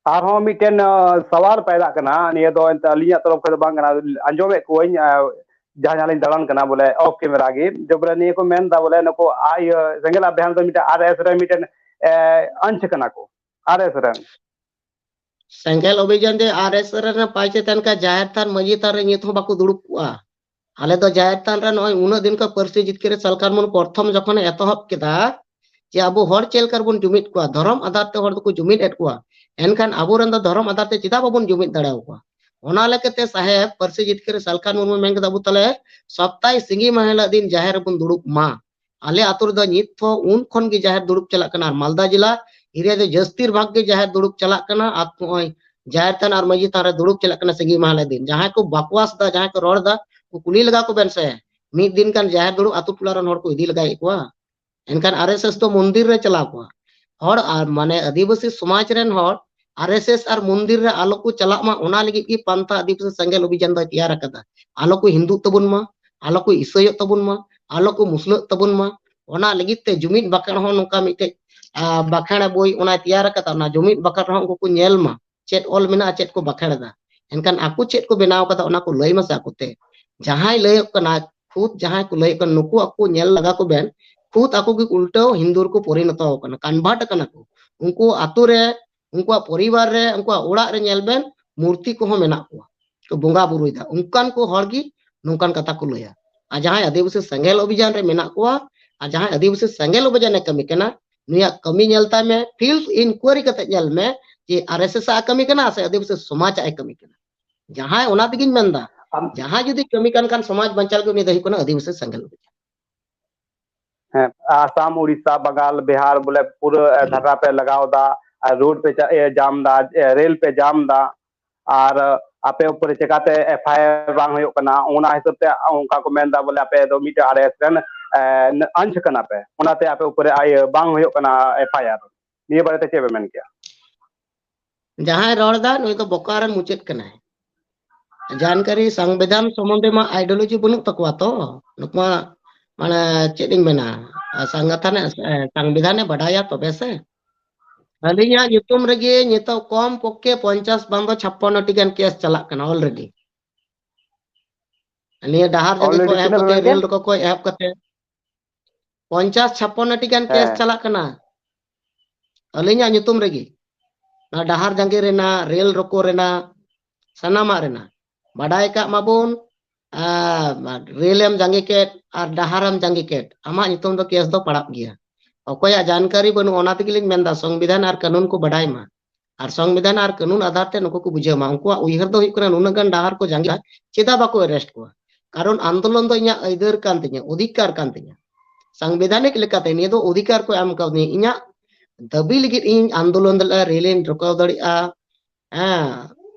ᱟᱨᱦᱚᱸ ᱢᱤᱫᱴᱮᱱ, ᱟᱸ, ᱥᱟᱣᱟᱞ ᱯᱟᱭᱫᱟᱜ ᱠᱟᱱᱟ᱾ ᱱᱤᱭᱟᱹ ᱫᱚ ᱮᱱᱛᱮ ᱟᱹᱞᱤᱧᱟᱜ ᱛᱚᱨᱚᱯ ᱠᱷᱚᱱ ᱫᱚ ᱵᱟᱝ ᱠᱟᱱᱟ, ᱟᱸᱡᱚᱢᱮᱫ ᱠᱚᱣᱟᱧ, ᱟᱸ, ᱡᱟᱦᱟᱸ ᱡᱟᱦᱟᱸ ᱞᱤᱧ ᱫᱟᱬᱟᱱ ᱠᱟᱱᱟ ᱵᱚᱞᱮ ᱚᱯᱷ ᱠᱮᱢᱮᱨᱟ ᱜᱮ, ᱡᱮ ᱵᱚᱞᱮ ᱱᱤᱭᱟᱹ ᱠᱚ ᱢᱮᱱᱫᱟ ᱵᱚᱞᱮ ᱱᱩᱠᱩ ᱟ-, ᱤᱭᱟᱹ ᱥᱮᱸᱜᱮᱞ ᱚᱵᱷᱤᱡᱟᱱ ᱫᱚ ᱢᱤᱫᱴᱮᱱ ᱟᱨ ᱮᱥ ᱨᱮ ᱢᱤᱫᱴᱮᱱ, ᱮ, ᱟᱸᱪ ᱠᱟᱱᱟ ᱠᱚ, ᱟᱨ ᱮᱥ ᱨᱮᱱ᱾ ᱥᱮᱸᱜᱮᱞ ᱚᱵᱷᱤᱡᱟᱱ ᱡᱮ ᱟᱨ ᱮᱥ ᱨᱮᱱ ᱯᱟᱸᱪ ᱮ ᱛᱟᱦᱮᱱ ᱠᱷᱟᱱ ᱡᱟᱦᱮᱨ ᱛᱷᱟᱱ ᱢᱟᱹᱡᱷᱤ ᱛᱷᱟᱱ ᱨᱮ ᱱᱤᱛ ᱦᱚᱸ ᱵᱟᱠᱚ ᱫᱩᱲᱩᱵ ᱠᱚᱜᱼᱟ᱾ ᱟᱞᱮ ᱫᱚ ᱡᱟᱦᱮᱨ ᱛᱷᱟᱱ ᱨᱮ ᱱᱚᱜᱼᱚᱭ ᱩᱱᱟᱹᱜ ᱫᱤᱱ ᱠᱷᱚᱱ ᱯᱟᱹᱨᱥᱤ ᱡᱤᱛᱠᱟᱹᱨᱤ ᱥᱟᱞᱠᱷᱟᱱ ᱢᱩᱨᱢᱩ ᱯᱨᱚᱛᱷᱚᱢ ᱡᱚᱠᱷᱚᱱᱮ ᱮᱛᱚᱦᱚᱵ ᱠᱮᱫᱟ ᱡᱮ ᱟᱵᱚ ᱦᱚᱲ ᱪᱮᱫ ᱞᱮᱠᱟ ᱨᱮᱵᱚᱱ ᱡᱩᱢᱤᱫ ᱠᱚᱣᱟ, ᱫᱷᱚᱨᱚᱢ ᱟᱫᱷᱟᱨ ᱛᱮ ᱦᱚᱲ ᱫᱚᱠᱚ ᱡᱩᱢᱤᱫ ᱮᱫ ᱠᱚᱣᱟ, ᱮᱱᱠᱷᱟᱱ ᱟᱵᱚᱨᱮᱱ ᱫᱚ ᱫᱷᱚᱨᱚᱢ ᱟᱫᱷᱟᱨ ᱛᱮ ᱪᱮᱫᱟᱜ ᱵᱟᱵᱚᱱ ᱡᱩᱢᱤᱫ ᱫᱟᱲᱮᱭᱟᱠᱚᱣᱟ? ᱚᱱᱟ ᱞᱮᱠᱟᱛᱮ ᱥᱟᱦᱮᱵᱽ ᱯᱟᱹᱨᱥᱤ ᱡᱤᱛᱠᱟᱹᱨᱤ ᱥᱟᱞᱠᱷᱟᱱ ᱢᱩᱨᱢᱩ ᱢᱮᱱ ᱠᱮᱫᱟ, ᱟᱵᱚ ᱛᱟᱦᱞᱮ ᱥᱚᱯᱛᱟᱭ ᱥᱤᱸᱜᱤ ᱢᱟᱦᱟ ᱦᱤᱞᱳᱜ ᱫᱤᱱ ᱡᱟᱦᱮᱨ ᱨᱮᱵᱚᱱ ᱫᱩᱲᱩᱵ ᱢᱟ᱾ ᱟᱞᱮ ᱟᱛᱳ ᱨᱮᱫᱚ ᱱᱤᱛ ᱦᱚᱸ ᱩᱱ ᱠᱷᱚᱱ ᱜᱮ ᱡᱟᱦᱮᱨ ᱫᱩᱲᱩᱵ ᱪᱟᱞᱟᱜ ᱠᱟᱱᱟ᱾ ᱟᱨ ᱢᱟᱞᱫᱟ ᱡᱮᱞᱟ ᱮᱨᱤᱭᱟ ᱫᱚ ᱡᱟᱹᱥᱛᱤᱨ ᱵᱷᱟᱜᱽ ᱜᱮ ᱡᱟᱦᱮᱨ ᱫᱩᱲᱩᱵ ᱪᱟᱞᱟᱜ ᱠᱟᱱᱟ᱾ ᱟᱨ ᱱᱚᱜᱼᱚᱭ ᱡᱟᱦᱮᱨ ᱛᱷᱟᱱ ᱟᱨ ᱢᱟᱹᱡᱷᱤ ᱛᱷᱟᱱ ᱨᱮ ᱫᱩᱲᱩᱵ ᱪᱟᱞᱟᱜ ᱠᱟᱱᱟ ᱥᱤᱸᱜᱤ ᱢᱟᱦᱟ ᱦᱤᱞᱳᱜ ᱫᱤᱱ᱾ ᱡᱟᱦᱟᱸᱭ ᱠᱚ ᱵᱟᱠᱚᱣᱟᱥ ᱫᱟ, ᱡᱟᱦᱟᱸᱭ ᱠᱚ ᱨᱚᱲ ᱫᱟ, ᱠᱚ ᱠᱩᱞᱤ ᱞᱮᱜᱟ ᱠᱚ ᱵᱮᱱ ᱥᱮ, ᱢᱤᱫ ᱫᱤᱱ ᱜᱟᱱ ᱡᱟᱦᱮᱨ ᱫᱩᱲᱩᱵ ᱟᱛᱳ ᱴᱚᱞᱟ ᱨᱮᱱ ᱦᱚᱲ ᱠᱚ ᱤᱫᱤ ᱞᱮᱜᱟᱭᱮᱫ ᱠᱚᱣᱟ᱾ ᱮᱱᱠᱷᱟᱱ ᱟᱨ ᱮᱥ ᱮᱥ ᱫᱚ ᱢᱚᱱᱫᱤᱨ ᱨᱮ ᱪᱟᱞᱟᱣ ᱠᱚᱣᱟ᱾ ᱦᱚᱲ ᱟᱨ ᱢᱟᱱᱮ ᱟᱹᱫᱤᱵᱟᱹᱥᱤ ᱥᱚᱢᱟᱡᱽ ᱨᱮᱱ ᱦᱚᱲ ᱟᱨ ᱮᱥ ᱮᱥ ᱟᱨ ᱢᱚᱱᱫᱤᱨ ᱨᱮ ᱟᱞᱚ ᱠᱚ ᱪᱟᱞᱟᱜ ᱢᱟ, ᱚᱱᱟ ᱞᱟᱹᱜᱤᱫ ᱜᱮ ᱯᱟᱱᱛᱷᱟ ᱟᱹᱫᱤᱵᱟᱹᱥᱤ ᱥᱮᱸᱜᱮᱞ ᱚᱵᱷᱤᱡᱟᱱ ᱫᱚᱭ ᱛᱮᱭᱟᱨ ᱟᱠᱟᱫᱟ᱾ ᱟᱞᱚ ᱠᱚ ᱦᱤᱱᱫᱩᱜ ᱛᱟᱵᱚᱱ ᱢᱟ, ᱟᱞᱚ ᱠᱚ ᱤᱥᱟᱹᱭᱚᱜ ᱛᱟᱵᱚᱱ ᱢᱟ, ᱟᱞᱚ ᱠᱚ ᱢᱩᱥᱞᱟᱹᱜ ᱛᱟᱵᱚᱱ ᱢᱟ᱾ ᱚᱱᱟ ᱞᱟᱹᱜᱤᱫ ᱛᱮ ᱡᱩᱢᱤᱫ ᱵᱟᱠᱷᱮᱲ ᱦᱚᱸ ᱱᱚᱝᱠᱟ ᱢᱤᱫᱴᱮᱡ, ᱟ, ᱵᱟᱠᱷᱮᱲ ᱵᱳᱭ ᱚᱱᱟᱭ ᱛᱮᱭᱟᱨ ᱟᱠᱟᱫᱟ᱾ ᱚᱱᱟ ᱡᱩᱢᱤᱫ ᱵᱟᱠᱷᱮᱲ ᱨᱮᱦᱚᱸ ᱩᱱᱠᱩ ᱠᱚ ᱧᱮᱞ ᱢᱟ ᱪᱮᱫ ᱚᱞ ᱢᱮᱱᱟᱜᱼᱟ, ᱪᱮᱫ ᱠᱚ ᱵᱟᱠᱷᱮᱲ ᱮᱫᱟ᱾ ᱮᱱᱠᱷᱟᱱ ᱟᱠᱚ ᱪᱮᱫ ᱠᱚ ᱵᱮᱱᱟᱣ ᱠᱟᱫᱟ, ᱚᱱᱟ ᱠᱚ ᱞᱟᱹᱭ ᱢᱟᱥᱮ ᱟᱠᱚᱛᱮ᱾ ᱡᱟᱦᱟᱸᱭ ᱞᱟᱹᱭᱚᱜ ᱠᱟᱱᱟ, ᱠᱷᱩᱫ ᱡᱟᱦᱟᱸᱭ ᱠᱚ ᱞᱟᱹᱭᱚᱜ ᱠᱟᱱᱟ, ᱱᱩᱠᱩ ᱟᱠᱚ ᱧᱮᱞ ᱞᱟᱜᱟ ᱠᱚ ᱵᱮᱱ, ᱠᱷᱩᱫ ᱟᱠᱚ ᱜᱮ ᱩᱞᱴᱟᱹᱣ ᱦᱤᱱᱫᱩ ᱨᱮᱠᱚ ᱯᱚᱨᱤᱱᱚᱛᱚ ᱟᱠᱟᱱᱟ, ᱠᱚᱱᱵᱷᱟᱨᱴ ᱟᱠᱟᱱᱟ ᱠᱚ᱾ ᱩᱱᱠᱩ ᱟᱛᱳ ᱨᱮ, ᱩᱱᱠᱩᱣᱟᱜ ᱯᱚᱨᱤᱵᱟᱨ ᱨᱮ, ᱩᱱᱠᱩᱣᱟᱜ ᱚᱲᱟᱜ ᱨᱮ ᱧᱮᱞ ᱵᱮᱱ, ᱢᱩᱨᱛᱤ ᱠᱚᱦᱚᱸ ᱢᱮᱱᱟᱜ ᱠᱚᱣᱟ, ᱠᱚ ᱵᱚᱸᱜᱟ ᱵᱩᱨᱩᱭᱮᱫᱟ᱾ ᱚᱱᱠᱟᱱ ᱠᱚ ᱦᱚᱲ ᱜᱮ ᱱᱚᱝᱠᱟᱱ ᱠᱟᱛᱷᱟ ᱠᱚ ᱞᱟᱹᱭᱟ᱾ ᱟᱨ ᱡᱟᱦᱟᱸᱭ ᱟᱹᱫᱤᱵᱟᱹᱥᱤ ᱥᱮᱸᱜᱮᱞ ᱚᱵᱷᱤᱡᱟᱱ ᱨᱮ ᱢᱮᱱᱟᱜ ᱠᱚᱣᱟ, ᱟᱨ ᱡᱟᱦᱟᱸᱭ ᱟᱹᱫᱤᱵᱟᱹᱥᱤ ᱥᱮᱸᱜᱮᱞ ᱚᱵᱷᱤᱡᱟᱱᱮ ᱠᱟᱹᱢᱤ ᱠᱟᱱᱟ, ᱱᱩᱭᱟᱜ ᱠᱟᱹᱢᱤ ᱧᱮᱞ ᱛᱟᱭ ᱢᱮ, ᱯᱷᱤᱞᱰ ᱤᱱᱠᱩᱭᱟᱨᱤ ᱠᱟᱛᱮ ᱧᱮᱞ ᱢᱮ, ᱡᱮ ᱟᱨ ᱮᱥ ᱮᱥ ᱟᱜ ᱠᱟᱹᱢᱤ ᱠᱟᱱᱟ ᱥᱮ ᱟᱹᱫᱤᱵᱟᱹᱥᱤ ᱥᱚᱢᱟᱡᱽ ᱟᱜ ᱮ ᱠᱟᱹᱢᱤ ᱠᱟᱱᱟ? ᱡᱟᱦᱟᱸᱭ, ᱚᱱᱟ ᱛᱮᱜᱤᱧ ᱢᱮᱱᱫᱟ, ᱟᱢ ᱡᱟᱦᱟᱸᱭ ᱡᱩᱫᱤ ᱠᱟᱹᱢᱤ ᱠᱟᱱ ᱠᱷᱟᱱ ᱥᱚᱢᱟᱡᱽ ᱵᱟᱧᱪᱟᱣ ᱞᱟᱹᱜᱤᱫ, ᱩᱱᱤ ᱫᱚ ᱦᱩᱭᱩᱜ ᱠᱟᱱᱟ ᱟᱹᱫᱤᱵᱟᱹᱥᱤ ᱥᱮᱸᱜᱮᱞ ᱚᱵᱷᱤᱡᱟᱱ᱾ ᱦᱮᱸ, ᱟᱥᱟᱢ, ᱩᱲᱤᱥᱥᱟ, ᱵᱟᱝᱜᱟᱞ, ᱵᱤᱦᱟᱨ, ᱵᱚᱞᱮ ᱯᱩᱨᱟᱹ ᱫᱷᱟᱨᱟ ᱯᱮ ᱞᱟᱜᱟᱣ ᱮᱫᱟ, ᱟᱨ ᱨᱳᱰ ᱯᱮ ᱪᱟ-, ᱮ, ᱡᱟᱢ ᱮᱫᱟ, ᱮ, ᱨᱮᱞ ᱯᱮ ᱡᱟᱢ ᱮᱫᱟ, ᱟᱨ ᱟᱯᱮ ᱩᱯᱚᱨᱮ ᱪᱮᱠᱟᱛᱮ ᱮᱯᱷ ᱟᱭ ᱟᱨ ᱵᱟᱝ ᱦᱩᱭᱩᱜ ᱠᱟᱱᱟ, ᱚᱱᱟ ᱦᱤᱥᱟᱹᱵ ᱛᱮ ᱚᱱᱠᱟ ᱠᱚ ᱢᱮᱱᱫᱟ ᱵᱚᱞᱮ ᱟᱯᱮ ᱫᱚ ᱢᱤᱫᱴᱮᱱ ᱟᱨ ᱮᱥ ᱨᱮᱱ, ᱮ, ᱟᱸᱡᱽ ᱠᱟᱱᱟ ᱯᱮ, ᱚᱱᱟᱛᱮ ᱟᱯᱮ ᱩᱯᱚᱨᱮ, ᱤᱭᱟᱹ, ᱵᱟᱝ ᱦᱩᱭᱩᱜ ᱠᱟᱱᱟ ᱮᱯᱷ ᱟᱭ ᱟᱨ᱾ ᱱᱤᱭᱟᱹ ᱵᱟᱨᱮᱛᱮ ᱪᱮᱫ ᱯᱮ ᱢᱮᱱ ᱠᱮᱭᱟ? ᱡᱟᱦᱟᱸᱭ ᱨᱚᱲ ᱮᱫᱟ, ᱱᱩᱭ ᱫᱚ ᱵᱚᱠᱟ ᱨᱮᱱ ᱢᱩᱪᱟᱹᱫ ᱠᱟᱱᱟᱭ᱾ ᱡᱟᱱᱠᱟᱨᱤ ᱥᱚᱝᱵᱤᱫᱷᱟᱱ ᱥᱚᱢᱵᱚᱱᱫᱷᱮ ᱢᱟ ideology ᱵᱟᱹᱱᱩᱜ ᱛᱟᱠᱚᱣᱟ ᱛᱚ᱾ ᱱᱩᱠᱩ ᱢᱟ, ᱢᱟᱱᱮ, ᱪᱮᱫ ᱤᱧ ᱢᱮᱱᱟ, ᱥᱚᱝᱜᱚᱴᱷᱚᱱᱮ, ᱮ, ᱥᱚᱝᱵᱤᱫᱷᱟᱱᱮ ᱵᱟᱰᱟᱭᱟ ᱛᱚᱵᱮ ᱥᱮ᱾ ᱟᱹᱞᱤᱧᱟᱜ ᱧᱩᱛᱩᱢ ᱨᱮᱜᱮ ᱱᱤᱛᱚᱜ ᱠᱚᱢ ᱯᱚᱠᱠᱷᱮ ᱯᱚᱧᱪᱟᱥ ᱵᱟᱝ ᱫᱚ ᱪᱷᱟᱯᱯᱟᱱᱱᱚ ᱴᱤ ᱜᱟᱱ ᱠᱮᱥ ᱪᱟᱞᱟᱜ ᱠᱟᱱᱟ already᱾ ᱱᱤᱭᱟᱹ ᱰᱟᱦᱟᱨ ᱡᱩᱫᱤ ᱠᱚ already ᱮᱦᱚᱵ ᱛᱤᱱᱟᱹᱜ ᱠᱟᱛᱮ, ᱵᱮᱱ ᱨᱮᱞ ᱨᱚᱠᱚ ᱠᱚ ᱮᱦᱚᱵ ᱠᱟᱛᱮ, ᱯᱚᱧᱪᱟᱥ ᱪᱷᱟᱯᱯᱟᱱᱱᱚ ᱴᱤ ᱜᱟᱱ ᱠᱮᱥ ᱦᱮᱸ᱾ ᱪᱟᱞᱟᱜ ᱠᱟᱱᱟ ᱟᱹᱞᱤᱧᱟᱜ ᱧᱩᱛᱩᱢ ᱨᱮᱜᱮ᱾ ᱚᱱᱟ ᱰᱟᱦᱟᱨ ᱡᱟᱸᱜᱮ ᱨᱮᱱᱟᱜ, ᱨᱮᱞ ᱨᱚᱠᱚ ᱨᱮᱱᱟᱜ, ᱥᱟᱱᱟᱢᱟᱜ ᱨᱮᱱᱟᱜ᱾ ᱵᱟᱰᱟᱭ ᱠᱟᱜ ᱢᱟᱵᱚᱱ, ᱟᱨ ᱨᱮᱞ ᱮᱢ ᱡᱟᱸᱜᱮ ᱠᱮᱫ ᱟᱨ ᱰᱟᱦᱟᱨ ᱮᱢ ᱡᱟᱸᱜᱮ ᱠᱮᱫ, ᱟᱢᱟᱜ ᱧᱩᱛᱩᱢ ᱫᱚ ᱠᱮᱥ ᱫᱚ ᱯᱟᱲᱟᱜ ᱜᱮᱭᱟ᱾ ᱚᱠᱚᱭᱟᱜ ᱡᱟᱱᱠᱟᱨᱤ ᱵᱟᱹᱱᱩᱜ, ᱚᱱᱟ ᱛᱮᱜᱮ ᱞᱤᱧ ᱢᱮᱱᱫᱟ, ᱥᱚᱝᱵᱤᱫᱷᱟᱱ ᱟᱨ ᱠᱟᱹᱱᱩᱱ ᱠᱚ ᱵᱟᱰᱟᱭ ᱢᱟ, ᱟᱨ ᱥᱚᱝᱵᱤᱫᱷᱟᱱ ᱟᱨ ᱠᱟᱹᱱᱩᱱ ᱟᱫᱷᱟᱨ ᱛᱮ ᱱᱩᱠᱩ ᱠᱚ ᱵᱩᱡᱷᱟᱹᱣ ᱢᱟ᱾ ᱩᱱᱠᱩᱣᱟᱜ ᱩᱭᱦᱟᱹᱨ ᱫᱚ ᱦᱩᱭᱩᱜ ᱠᱟᱱᱟ, ᱱᱩᱱᱟᱹᱜ ᱜᱟᱱ ᱰᱟᱦᱟᱨ ᱠᱚ ᱡᱟᱸᱜᱮ, ᱪᱮᱫᱟᱜ ᱵᱟᱠᱚ arrest ᱠᱚᱣᱟ? ᱠᱟᱨᱚᱱ ᱟᱱᱫᱳᱞᱚᱱ ᱫᱚ ᱤᱧᱟᱹᱜ ᱟᱹᱭᱫᱟᱹᱨ ᱠᱟᱱ ᱛᱤᱧᱟᱹ, ᱚᱫᱷᱤᱠᱟᱨ ᱠᱟᱱ ᱛᱤᱧᱟᱹ᱾ ᱥᱟᱝᱵᱤᱫᱷᱟᱱᱤᱠ ᱞᱮᱠᱟᱛᱮ ᱱᱤᱭᱟᱹ ᱫᱚ ᱚᱫᱷᱤᱠᱟᱨ ᱠᱚ ᱮᱢ ᱠᱟᱣᱫᱤᱧᱟ, ᱤᱧᱟᱹᱜ ᱫᱟᱹᱵᱤ ᱞᱟᱹᱜᱤᱫ ᱤᱧ ᱟᱱᱫᱳᱞᱚᱱ ᱫᱟᱲᱮᱭᱟᱜᱼᱟ, ᱨᱮᱞᱤᱧ ᱨᱚᱠᱟᱣ ᱫᱟᱲᱮᱭᱟᱜᱼᱟ, ᱦᱮᱸ,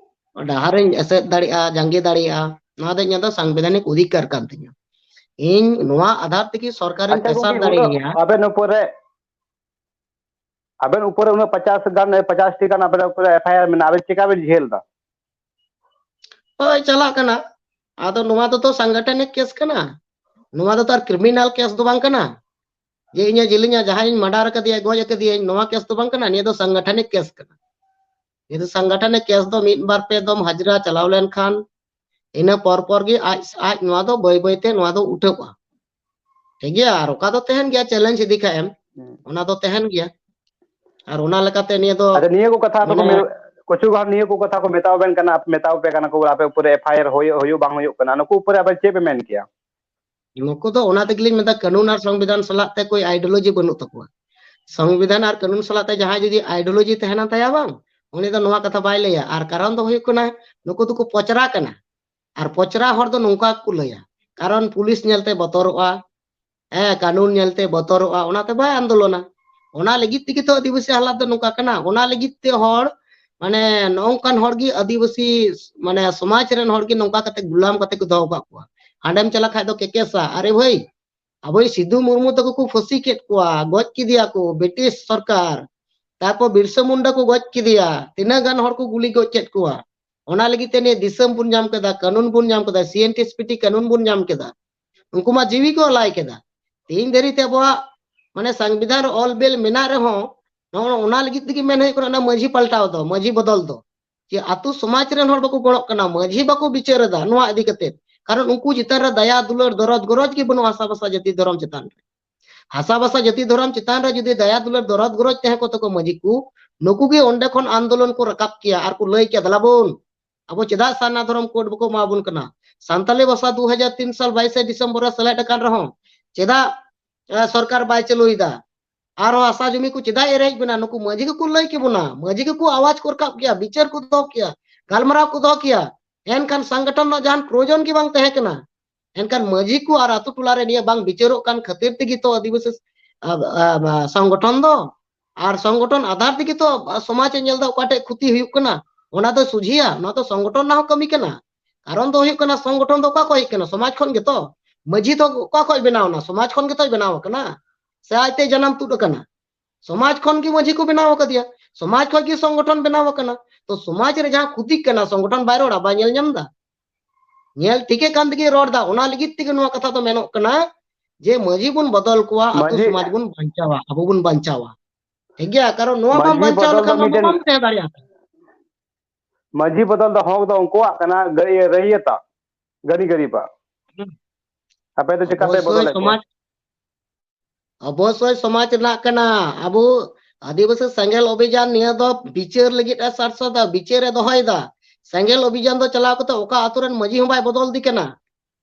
ᱰᱟᱦᱟᱨᱤᱧ ᱮᱥᱮᱫ ᱫᱟᱲᱮᱭᱟᱜᱼᱟ, ᱡᱟᱸᱜᱮ ᱫᱟᱲᱮᱭᱟᱜᱼᱟ᱾ ᱱᱚᱣᱟ ᱫᱚ ᱤᱧᱟᱹᱜ ᱫᱚ ᱥᱟᱝᱵᱤᱫᱷᱟᱱᱤᱠ ᱚᱫᱷᱤᱠᱟᱨ ᱠᱟᱱ ᱛᱤᱧᱟᱹ᱾ ᱤᱧ ᱱᱚᱣᱟ ᱟᱫᱷᱟᱨ ᱛᱮᱜᱮ ᱥᱚᱨᱠᱟᱨᱤᱧ ᱟᱪᱪᱷᱟ ᱯᱮᱥᱟᱨ ᱜᱚᱢᱠᱮ, ᱩᱱᱟᱹᱜ ᱫᱟᱲᱮᱭᱟᱜᱼᱟ᱾ ᱟᱵᱮᱱ ᱩᱯᱚᱨᱮ, ᱟᱵᱮᱱ ᱩᱯᱚᱨᱮ ᱩᱱᱟᱹᱜ ᱯᱚᱪᱟᱥ ᱜᱟᱱ, ᱯᱚᱪᱟᱥ ᱴᱤ ᱜᱟᱱ ᱟᱵᱮᱱ ᱩᱯᱚᱨᱮ ᱮᱯᱷ ᱟᱭ ᱟᱨ ᱢᱮᱱᱟᱜᱼᱟ, ᱟᱵᱮᱱ ᱪᱮᱠᱟ ᱵᱮᱱ ᱡᱷᱮᱞ ᱮᱫᱟ? ᱦᱳᱭ, ᱪᱟᱞᱟᱜ ᱠᱟᱱᱟ᱾ ᱟᱫᱚ ᱱᱚᱣᱟ ᱫᱚ ᱛᱚ ᱥᱟᱝᱜᱚᱴᱷᱚᱱᱤᱠ ᱠᱮᱥ ᱠᱟᱱᱟ, ᱱᱚᱣᱟ ᱫᱚ ᱛᱚ ᱟᱨ ᱠᱨᱤᱢᱤᱱᱟᱞ ᱠᱮᱥ ᱫᱚ ᱵᱟᱝ ᱠᱟᱱᱟ᱾ ᱡᱮ ᱤᱧᱮ ᱡᱮᱞᱤᱧᱟ, ᱡᱟᱦᱟᱸᱭ ᱤᱧ ᱢᱟᱰᱟᱨ ᱟᱠᱟᱫᱮᱭᱟ, ᱜᱚᱡ ᱟᱠᱟᱫᱮᱭᱟᱹᱧ, ᱱᱚᱣᱟ ᱠᱮᱥ ᱫᱚ ᱵᱟᱝ ᱠᱟᱱᱟ᱾ ᱱᱤᱭᱟᱹ ᱫᱚ ᱥᱟᱝᱜᱚᱴᱷᱚᱱᱤᱠ ᱠᱮᱥ ᱠᱟᱱᱟ᱾ ᱱᱤᱭᱟᱹ ᱫᱚ ᱥᱟᱝᱜᱚᱴᱷᱚᱱᱤᱠ ᱠᱮᱥ ᱫᱚ ᱢᱤᱫ ᱵᱟᱨ ᱯᱮ ᱫᱚᱢ ᱦᱟᱡᱽᱨᱟ ᱪᱟᱞᱟᱣ ᱞᱮᱱᱠᱷᱟᱱ, ᱤᱱᱟᱹ ᱯᱚᱨ ᱯᱚᱨ ᱜᱮ ᱟᱡ, ᱟᱡ ᱱᱚᱣᱟ ᱫᱚ ᱵᱟᱹᱭ ᱵᱟᱹᱭ ᱛᱮ ᱱᱚᱣᱟ ᱫᱚ ᱩᱴᱷᱟᱹᱜᱼᱟ᱾ ᱴᱷᱤᱠ ᱜᱮᱭᱟ, ᱟᱨ ᱚᱠᱟ ᱫᱚ ᱛᱟᱦᱮᱱ ᱜᱮᱭᱟ, ᱪᱮᱞᱮᱧᱡᱽ ᱤᱫᱤ ᱠᱷᱟᱡ ᱮᱢ, ᱦᱩᱸ᱾ ᱚᱱᱟ ᱫᱚ ᱛᱟᱦᱮᱱ ᱜᱮᱭᱟ᱾ ᱟᱨ ᱚᱱᱟ ᱞᱮᱠᱟᱛᱮ ᱱᱤᱭᱟᱹ ᱫᱚ ᱟᱪᱪᱷᱟ, ᱱᱤᱭᱟᱹ ᱠᱚ ᱠᱟᱛᱷᱟ ᱫᱚᱠᱚ ᱢᱟᱱᱮ ᱢᱮ-, ᱠᱤᱪᱷᱩ ᱜᱟᱱ ᱱᱤᱭᱟᱹ ᱠᱚ ᱠᱟᱛᱷᱟ ᱠᱚ ᱢᱮᱛᱟᱣ ᱵᱮᱱ ᱠᱟᱱᱟ, ᱢᱮᱛᱟᱣ ᱯᱮ ᱠᱟᱱᱟ ᱠᱚ, ᱟᱯᱮ ᱩᱯᱚᱨᱮ ᱮᱯᱷ ᱟᱭ ᱟᱨ ᱦᱩᱭᱩᱜ, ᱦᱩᱭᱩᱜ ᱵᱟᱝ ᱦᱩᱭᱩᱜ ᱠᱟᱱᱟ, ᱱᱩᱠᱩ ᱩᱯᱚᱨᱮ ᱟᱵᱮᱱ ᱪᱮᱫ ᱵᱮᱱ ᱢᱮᱱ ᱠᱮᱭᱟ? ᱱᱩᱠᱩ ᱫᱚ ᱚᱱᱟ ᱛᱮᱜᱮᱞᱤᱧ ᱢᱮᱱᱫᱟ, ᱠᱟᱹᱱᱩᱱ ᱟᱨ ᱥᱚᱝᱵᱤᱫᱷᱟᱱ ᱥᱟᱞᱟᱜ ᱛᱮ ᱠᱳᱭ ideology ᱵᱟᱹᱱᱩᱜ ᱛᱟᱠᱚᱣᱟ᱾ ᱥᱚᱝᱵᱤᱫᱷᱟᱱ ᱟᱨ ᱠᱟᱹᱱᱩᱱ ᱥᱟᱞᱟᱜ ᱛᱮ ᱡᱟᱦᱟᱸᱭ ᱡᱩᱫᱤ ideology ᱛᱟᱦᱮᱱᱟ ᱛᱟᱭᱟ ᱵᱟᱝ, ᱩᱱᱤ ᱫᱚ ᱱᱚᱣᱟ ᱠᱟᱛᱷᱟ ᱵᱟᱭ ᱞᱟᱹᱭᱟ᱾ ᱟᱨ ᱠᱟᱨᱚᱱ ᱫᱚ ᱦᱩᱭᱩᱜ ᱠᱟᱱᱟ, ᱱᱩᱠᱩ ᱫᱚᱠᱚ ᱯᱚᱪᱨᱟ ᱠᱟᱱᱟ᱾ ᱟᱨ ᱯᱚᱪᱨᱟ ᱦᱚᱲ ᱫᱚ ᱱᱚᱝᱠᱟ ᱠᱚ ᱞᱟᱹᱭᱟ, ᱠᱟᱨᱚᱱ ᱯᱩᱞᱤᱥ ᱧᱮᱞᱛᱮ ᱵᱚᱛᱚᱨᱚᱜᱼᱟ, ᱦᱮᱸ, ᱠᱟᱹᱱᱩᱱ ᱧᱮᱞᱛᱮ ᱵᱚᱛᱚᱨᱚᱜᱼᱟ, ᱚᱱᱟᱛᱮ ᱵᱟᱭ ᱟᱱᱫᱳᱞᱚᱱᱟ᱾ ᱚᱱᱟ ᱞᱟᱹᱜᱤᱫ ᱛᱮᱜᱮ ᱛᱚ ᱟᱹᱫᱤᱵᱟᱹᱥᱤ ᱦᱟᱞᱟᱛ ᱫᱚ ᱱᱚᱝᱠᱟ ᱠᱟᱱᱟ᱾ ᱚᱱᱟ ᱞᱟᱹᱜᱤᱫ ᱛᱮ ᱦᱚᱲ, ᱢᱟᱱᱮ, ᱱᱚᱝᱠᱟᱱ ᱦᱚᱲ ᱜᱮ ᱟᱹᱫᱤᱵᱟᱹᱥᱤ, ᱢᱟᱱᱮ, ᱥᱚᱢᱟᱡᱽ ᱨᱮᱱ ᱦᱚᱲ ᱜᱮ ᱱᱚᱝᱠᱟ ᱠᱟᱛᱮ ᱜᱩᱞᱟᱢ ᱠᱟᱛᱮ ᱠᱚ ᱫᱚᱦᱚ ᱠᱟᱜ ᱠᱚᱣᱟ᱾ ᱦᱟᱸᱰᱮᱢ ᱪᱟᱞᱟᱜ ᱠᱷᱟᱡ ᱫᱚ ᱠᱮᱠᱮᱥᱟ, ᱟᱨᱮ ᱵᱷᱟᱹᱭ, ᱟᱵᱚᱭ ᱥᱤᱫᱩ ᱢᱩᱨᱢᱩ ᱛᱟᱠᱚ ᱠᱚ ᱯᱷᱟᱹᱥᱤ ᱠᱮᱫ ᱠᱚᱣᱟ, ᱜᱚᱡ ᱠᱮᱫᱮᱭᱟ ᱠᱚ ᱵᱨᱤᱴᱤᱥ ᱥᱚᱨᱠᱟᱨ, ᱛᱟᱨᱯᱚᱨ ᱵᱤᱨᱥᱟ ᱢᱩᱱᱰᱟ ᱠᱚ ᱜᱚᱡ ᱠᱮᱫᱮᱭᱟ, ᱛᱤᱱᱟᱹᱜ ᱜᱟᱱ ᱦᱚᱲ ᱠᱚ ᱜᱩᱞᱤ ᱜᱚᱡ ᱠᱮᱫ ᱠᱚᱣᱟ᱾ ᱚᱱᱟ ᱞᱟᱹᱜᱤᱫ ᱛᱮ ᱱᱤᱭᱟᱹ ᱫᱤᱥᱚᱢ ᱵᱚᱱ ᱧᱟᱢ ᱠᱮᱫᱟ, ᱠᱟᱹᱱᱩᱱ ᱵᱚᱱ ᱧᱟᱢ ᱠᱮᱫᱟ, ᱥᱤ N T S P T ᱠᱟᱹᱱᱩᱱ ᱵᱚᱱ ᱧᱟᱢ ᱠᱮᱫᱟ᱾ ᱩᱱᱠᱩ ᱢᱟ ᱡᱤᱣᱤ ᱠᱚ ᱟᱞᱟᱭ ᱠᱮᱫᱟ᱾ ᱛᱮᱦᱤᱧ ᱫᱷᱟᱹᱨᱤᱡ ᱛᱮ ᱟᱵᱚᱣᱟᱜ, ᱢᱟᱱᱮ, ᱥᱚᱝᱵᱤᱫᱷᱟᱱ ᱨᱮ ᱚᱞ ᱵᱮᱞ ᱢᱮᱱᱟᱜ ᱨᱮᱦᱚᱸ, ᱱᱚᱜᱼᱚ ᱚᱱᱟ ᱞᱟᱹᱜᱤᱫ ᱛᱮᱜᱮ ᱢᱮᱱ ᱦᱩᱭᱩᱜ ᱠᱟᱱᱟ, ᱚᱱᱟ ᱢᱟᱹᱡᱷᱤ ᱯᱟᱞᱴᱟᱣ ᱫᱚ, ᱢᱟᱹᱡᱷᱤ ᱵᱚᱫᱚᱞ ᱫᱚ, ᱡᱮ ᱟᱹᱛᱩ ᱥᱚᱢᱟᱡᱽ ᱨᱮᱱ ᱦᱚᱲ ᱵᱟᱠᱚ ᱜᱚᱲᱚᱜ ᱠᱟᱱᱟ, ᱢᱟᱹᱡᱷᱤ ᱵᱟᱠᱚ ᱵᱤᱪᱟᱹᱨ ᱮᱫᱟ ᱱᱚᱣᱟ ᱤᱫᱤ ᱠᱟᱛᱮ᱾ ᱠᱟᱨᱚᱱ ᱩᱱᱠᱩ ᱪᱮᱛᱟᱱ ᱨᱮ ᱫᱟᱭᱟ ᱫᱩᱞᱟᱹᱲ ᱫᱚᱨᱚᱫ ᱜᱚᱨᱚᱡᱽ ᱜᱮ ᱵᱟᱹᱱᱩᱜᱼᱟ ᱦᱟᱥᱟ ᱵᱷᱟᱥᱟ ᱡᱟᱹᱛᱤ ᱫᱷᱚᱨᱚᱢ ᱪᱮᱛᱟᱱ ᱨᱮ᱾ ᱦᱟᱥᱟ ᱵᱷᱟᱥᱟ ᱡᱟᱹᱛᱤ ᱫᱷᱚᱨᱚᱢ ᱪᱮᱛᱟᱱ ᱨᱮ ᱡᱩᱫᱤ ᱫᱟᱭᱟ ᱫᱩᱞᱟᱹᱲ ᱫᱚᱨᱚᱫ ᱜᱚᱨᱚᱡᱽ ᱛᱟᱦᱮᱸ ᱠᱚᱜ ᱛᱟᱠᱚ ᱢᱟᱹᱡᱷᱤ ᱠᱚ, ᱱᱩᱠᱩ ᱜᱮ ᱚᱸᱰᱮ ᱠᱷᱚᱱ ᱟᱱᱫᱳᱞᱚᱱ ᱠᱚ ᱨᱟᱠᱟᱵ ᱠᱮᱭᱟ ᱟᱨ ᱠᱚ ᱞᱟᱹᱭ ᱠᱮᱭᱟ, "ᱫᱮᱞᱟ ᱵᱚᱱ, ᱟᱵᱚ ᱪᱮᱫᱟᱜ ᱥᱟᱨᱱᱟ ᱫᱷᱚᱨᱚᱢ ᱠᱳᱰ ᱵᱟᱠᱚ ᱮᱢᱟ ᱵᱚᱱ ᱠᱟᱱᱟ? ᱥᱟᱱᱛᱟᱞᱤ ᱵᱷᱟᱥᱟ ᱫᱩ ᱦᱟᱡᱟᱨ ᱛᱤᱱ ᱥᱟᱞ ᱵᱟᱭᱤᱥᱮ ᱰᱤᱥᱮᱢᱵᱚᱨ ᱨᱮ ᱥᱮᱞᱮᱫ ᱟᱠᱟᱱ ᱨᱮᱦᱚᱸ ᱪᱮᱫᱟᱜ, ᱮ, ᱥᱚᱨᱠᱟᱨ ᱵᱟᱭ ᱪᱟᱹᱞᱩᱭᱮᱫᱟ? ᱟᱨᱦᱚᱸ ᱦᱟᱥᱟ ᱡᱚᱢᱤ ᱠᱚ ᱪᱮᱫᱟᱜ ᱮ ᱨᱮᱡ ᱵᱚᱱᱟ?" ᱱᱩᱠᱩ ᱢᱟᱹᱡᱷᱤ ᱜᱮᱠᱚ ᱞᱟᱹᱭ ᱠᱮᱵᱚᱱᱟ, ᱢᱟᱹᱡᱷᱤ ᱜᱮᱠᱚ ᱟᱣᱟᱡ ᱠᱚ ᱨᱟᱠᱟᱵ ᱠᱮᱭᱟ, ᱵᱤᱪᱟᱹᱨ ᱠᱚ ᱫᱚᱦᱚ ᱠᱮᱭᱟ, ᱜᱟᱞᱢᱟᱨᱟᱣ ᱠᱚ ᱫᱚᱦᱚ ᱠᱮᱭᱟ᱾ ᱮᱱᱠᱷᱟᱱ ᱥᱚᱝᱜᱚᱴᱷᱚᱱ ᱨᱮᱱᱟᱜ ᱡᱟᱦᱟᱱ ᱯᱨᱚᱭᱳᱡᱚᱱ ᱜᱮ ᱵᱟᱝ ᱛᱟᱦᱮᱸ ᱠᱟᱱᱟ᱾ ᱮᱱᱠᱷᱟᱱ ᱢᱟᱹᱡᱷᱤ ᱠᱚ ᱟᱨ ᱟᱛᱳ ᱴᱚᱞᱟ ᱨᱮ ᱱᱤᱭᱟᱹ ᱵᱟᱝ ᱵᱤᱪᱟᱹᱨᱚᱜ ᱠᱟᱱ ᱠᱷᱟᱹᱛᱤᱨ ᱛᱮᱜᱮ ᱛᱚ ᱟᱹᱫᱤᱵᱟᱹᱥᱤ, ᱟ, ᱟ, ᱟ, ᱥᱚᱝᱜᱚᱴᱷᱚᱱ ᱫᱚ, ᱟᱨ ᱥᱚᱝᱜᱚᱴᱷᱚᱱ ᱟᱫᱷᱟᱨ ᱛᱮᱜᱮ ᱛᱚ ᱥᱚᱢᱟᱡᱽ ᱮ ᱧᱮᱞ ᱮᱫᱟ ᱚᱠᱟᱴᱷᱮᱡ ᱠᱷᱚᱛᱤ ᱦᱩᱭᱩᱜ ᱠᱟᱱᱟ, ᱚᱱᱟ ᱫᱚ ᱥᱚᱡᱷᱮᱭᱟ᱾ ᱚᱱᱟ ᱫᱚ ᱥᱚᱝᱜᱚᱴᱷᱚᱱ ᱨᱮᱱᱟᱜ ᱦᱚᱸ ᱠᱟᱹᱢᱤ ᱠᱟᱱᱟ᱾ ᱠᱟᱨᱚᱱ ᱫᱚ ᱦᱩᱭᱩᱜ ᱠᱟᱱᱟ, ᱥᱚᱝᱜᱚᱴᱷᱚᱱ ᱫᱚ ᱚᱠᱟ ᱠᱷᱚᱡ ᱦᱮᱡ ᱠᱟᱱᱟ? ᱥᱚᱢᱟᱡᱽ ᱠᱷᱚᱱ ᱜᱮᱛᱚ᱾ ᱢᱟᱹᱡᱷᱤ ᱫᱚ ᱚᱠᱟ ᱠᱷᱚᱡ ᱵᱮᱱᱟᱣ ᱮᱱᱟ? ᱥᱚᱢᱟᱡᱽ ᱠᱷᱚᱱ ᱜᱮᱛᱚᱭ ᱵᱮᱱᱟᱣ ᱟᱠᱟᱱᱟ᱾ ᱥᱮ ᱟᱡᱛᱮ ᱡᱟᱱᱟᱢ ᱛᱩᱫ ᱟᱠᱟᱱᱟ? ᱥᱚᱢᱟᱡᱽ ᱠᱷᱚᱱ ᱜᱮ ᱢᱟᱹᱡᱷᱤ ᱠᱚ ᱵᱮᱱᱟᱣ ᱟᱠᱟᱫᱮᱭᱟ, ᱥᱚᱢᱟᱡᱽ ᱠᱷᱚᱱ ᱜᱮ ᱥᱚᱝᱜᱚᱴᱷᱚᱱ ᱵᱮᱱᱟᱣ ᱟᱠᱟᱱᱟ᱾ ᱛᱚ ᱥᱚᱢᱟᱡᱽ ᱨᱮ ᱡᱟᱦᱟᱸ ᱠᱷᱚᱛᱤᱜ ᱠᱟᱱᱟ, ᱥᱚᱝᱜᱚᱴᱷᱚᱱ ᱵᱟᱭ ᱨᱚᱲᱟ, ᱵᱟᱭ ᱧᱮᱞ ᱧᱟᱢ ᱮᱫᱟ? ᱧᱮᱞ ᱴᱷᱤᱠᱮ ᱠᱟᱱ ᱛᱮᱜᱮ ᱨᱚᱲ ᱮᱫᱟ᱾ ᱚᱱᱟ ᱞᱟᱹᱜᱤᱫ ᱛᱮᱜᱮ ᱱᱚᱣᱟ ᱠᱟᱛᱷᱟ ᱫᱚ ᱢᱮᱱᱚᱜ ᱠᱟᱱᱟ ᱡᱮ ᱢᱟᱹᱡᱷᱤ ᱵᱚᱱ ᱵᱚᱫᱚᱞ ᱠᱚᱣᱟ, ᱟᱹᱛᱩ ᱢᱟᱹᱡᱷᱤ ᱥᱚᱢᱟᱡᱽ ᱵᱚᱱ ᱵᱟᱧᱪᱟᱣᱟ, ᱟᱵᱚ ᱵᱚᱱ ᱵᱟᱧᱪᱟᱣᱟ᱾ ᱴᱷᱤᱠ ᱜᱮᱭᱟ? ᱠᱟᱨᱚᱱ ᱱᱚᱣᱟ ᱵᱟᱢ ᱢᱟᱹᱡᱷᱤ ᱵᱟᱧᱪᱟᱣ ᱵᱚᱫᱚᱞ ᱫᱚ ᱞᱮᱠᱷᱟᱱ ᱫᱚ ᱢᱤᱫᱴᱮᱱ ᱵᱟᱢ ᱛᱟᱦᱮᱸ ᱫᱟᱲᱮᱭᱟᱜᱼᱟ᱾ ᱢᱟᱹᱡᱷᱤ ᱵᱚᱫᱚᱞ ᱫᱚ ᱦᱚᱠ ᱫᱚ ᱩᱱᱠᱩᱣᱟᱜ ᱠᱟᱱᱟ, ᱜᱟᱹ-, ᱤᱭᱟᱹ, ᱨᱟᱹᱭᱤᱭᱟᱹᱛᱟᱜ, ᱜᱟᱹᱱᱤ ᱜᱟᱹᱨᱤᱵᱟᱜ᱾ ᱦᱩᱸ᱾ ᱟᱯᱮ ᱫᱚ ᱪᱤᱠᱟᱯᱮ ᱚᱵᱚᱥᱥᱳᱭ ᱵᱚᱫᱚᱞᱮᱫ ᱠᱚᱣᱟ? ᱥᱚᱢᱟᱡᱽ, ᱚᱵᱚᱥᱥᱳᱭ ᱥᱚᱢᱟᱡᱽ ᱨᱮᱱᱟᱜ ᱠᱟᱱᱟ᱾ ᱟᱵᱚ ᱟᱹᱫᱤᱵᱟᱹᱥᱤ ᱥᱮᱸᱜᱮᱞ ᱚᱵᱷᱤᱡᱟᱱ ᱱᱤᱭᱟᱹ ᱫᱚ ᱵᱤᱪᱟᱹᱨ ᱞᱟᱹᱜᱤᱫ ᱮ ᱥᱟᱨᱥᱟᱣ ᱫᱟ, ᱵᱤᱪᱟᱹᱨ ᱮ ᱫᱚᱦᱚᱭᱮᱫᱟ᱾ ᱥᱮᱸᱜᱮᱞ ᱚᱵᱷᱤᱡᱟᱱ ᱫᱚ ᱪᱟᱞᱟᱣ ᱠᱟᱛᱮ ᱚᱠᱟ ᱟᱛᱳ ᱨᱮᱱ ᱢᱟᱹᱡᱷᱤ ᱦᱚᱸ ᱵᱟᱭ ᱵᱚᱫᱚᱞ ᱫᱤ ᱠᱟᱱᱟ᱾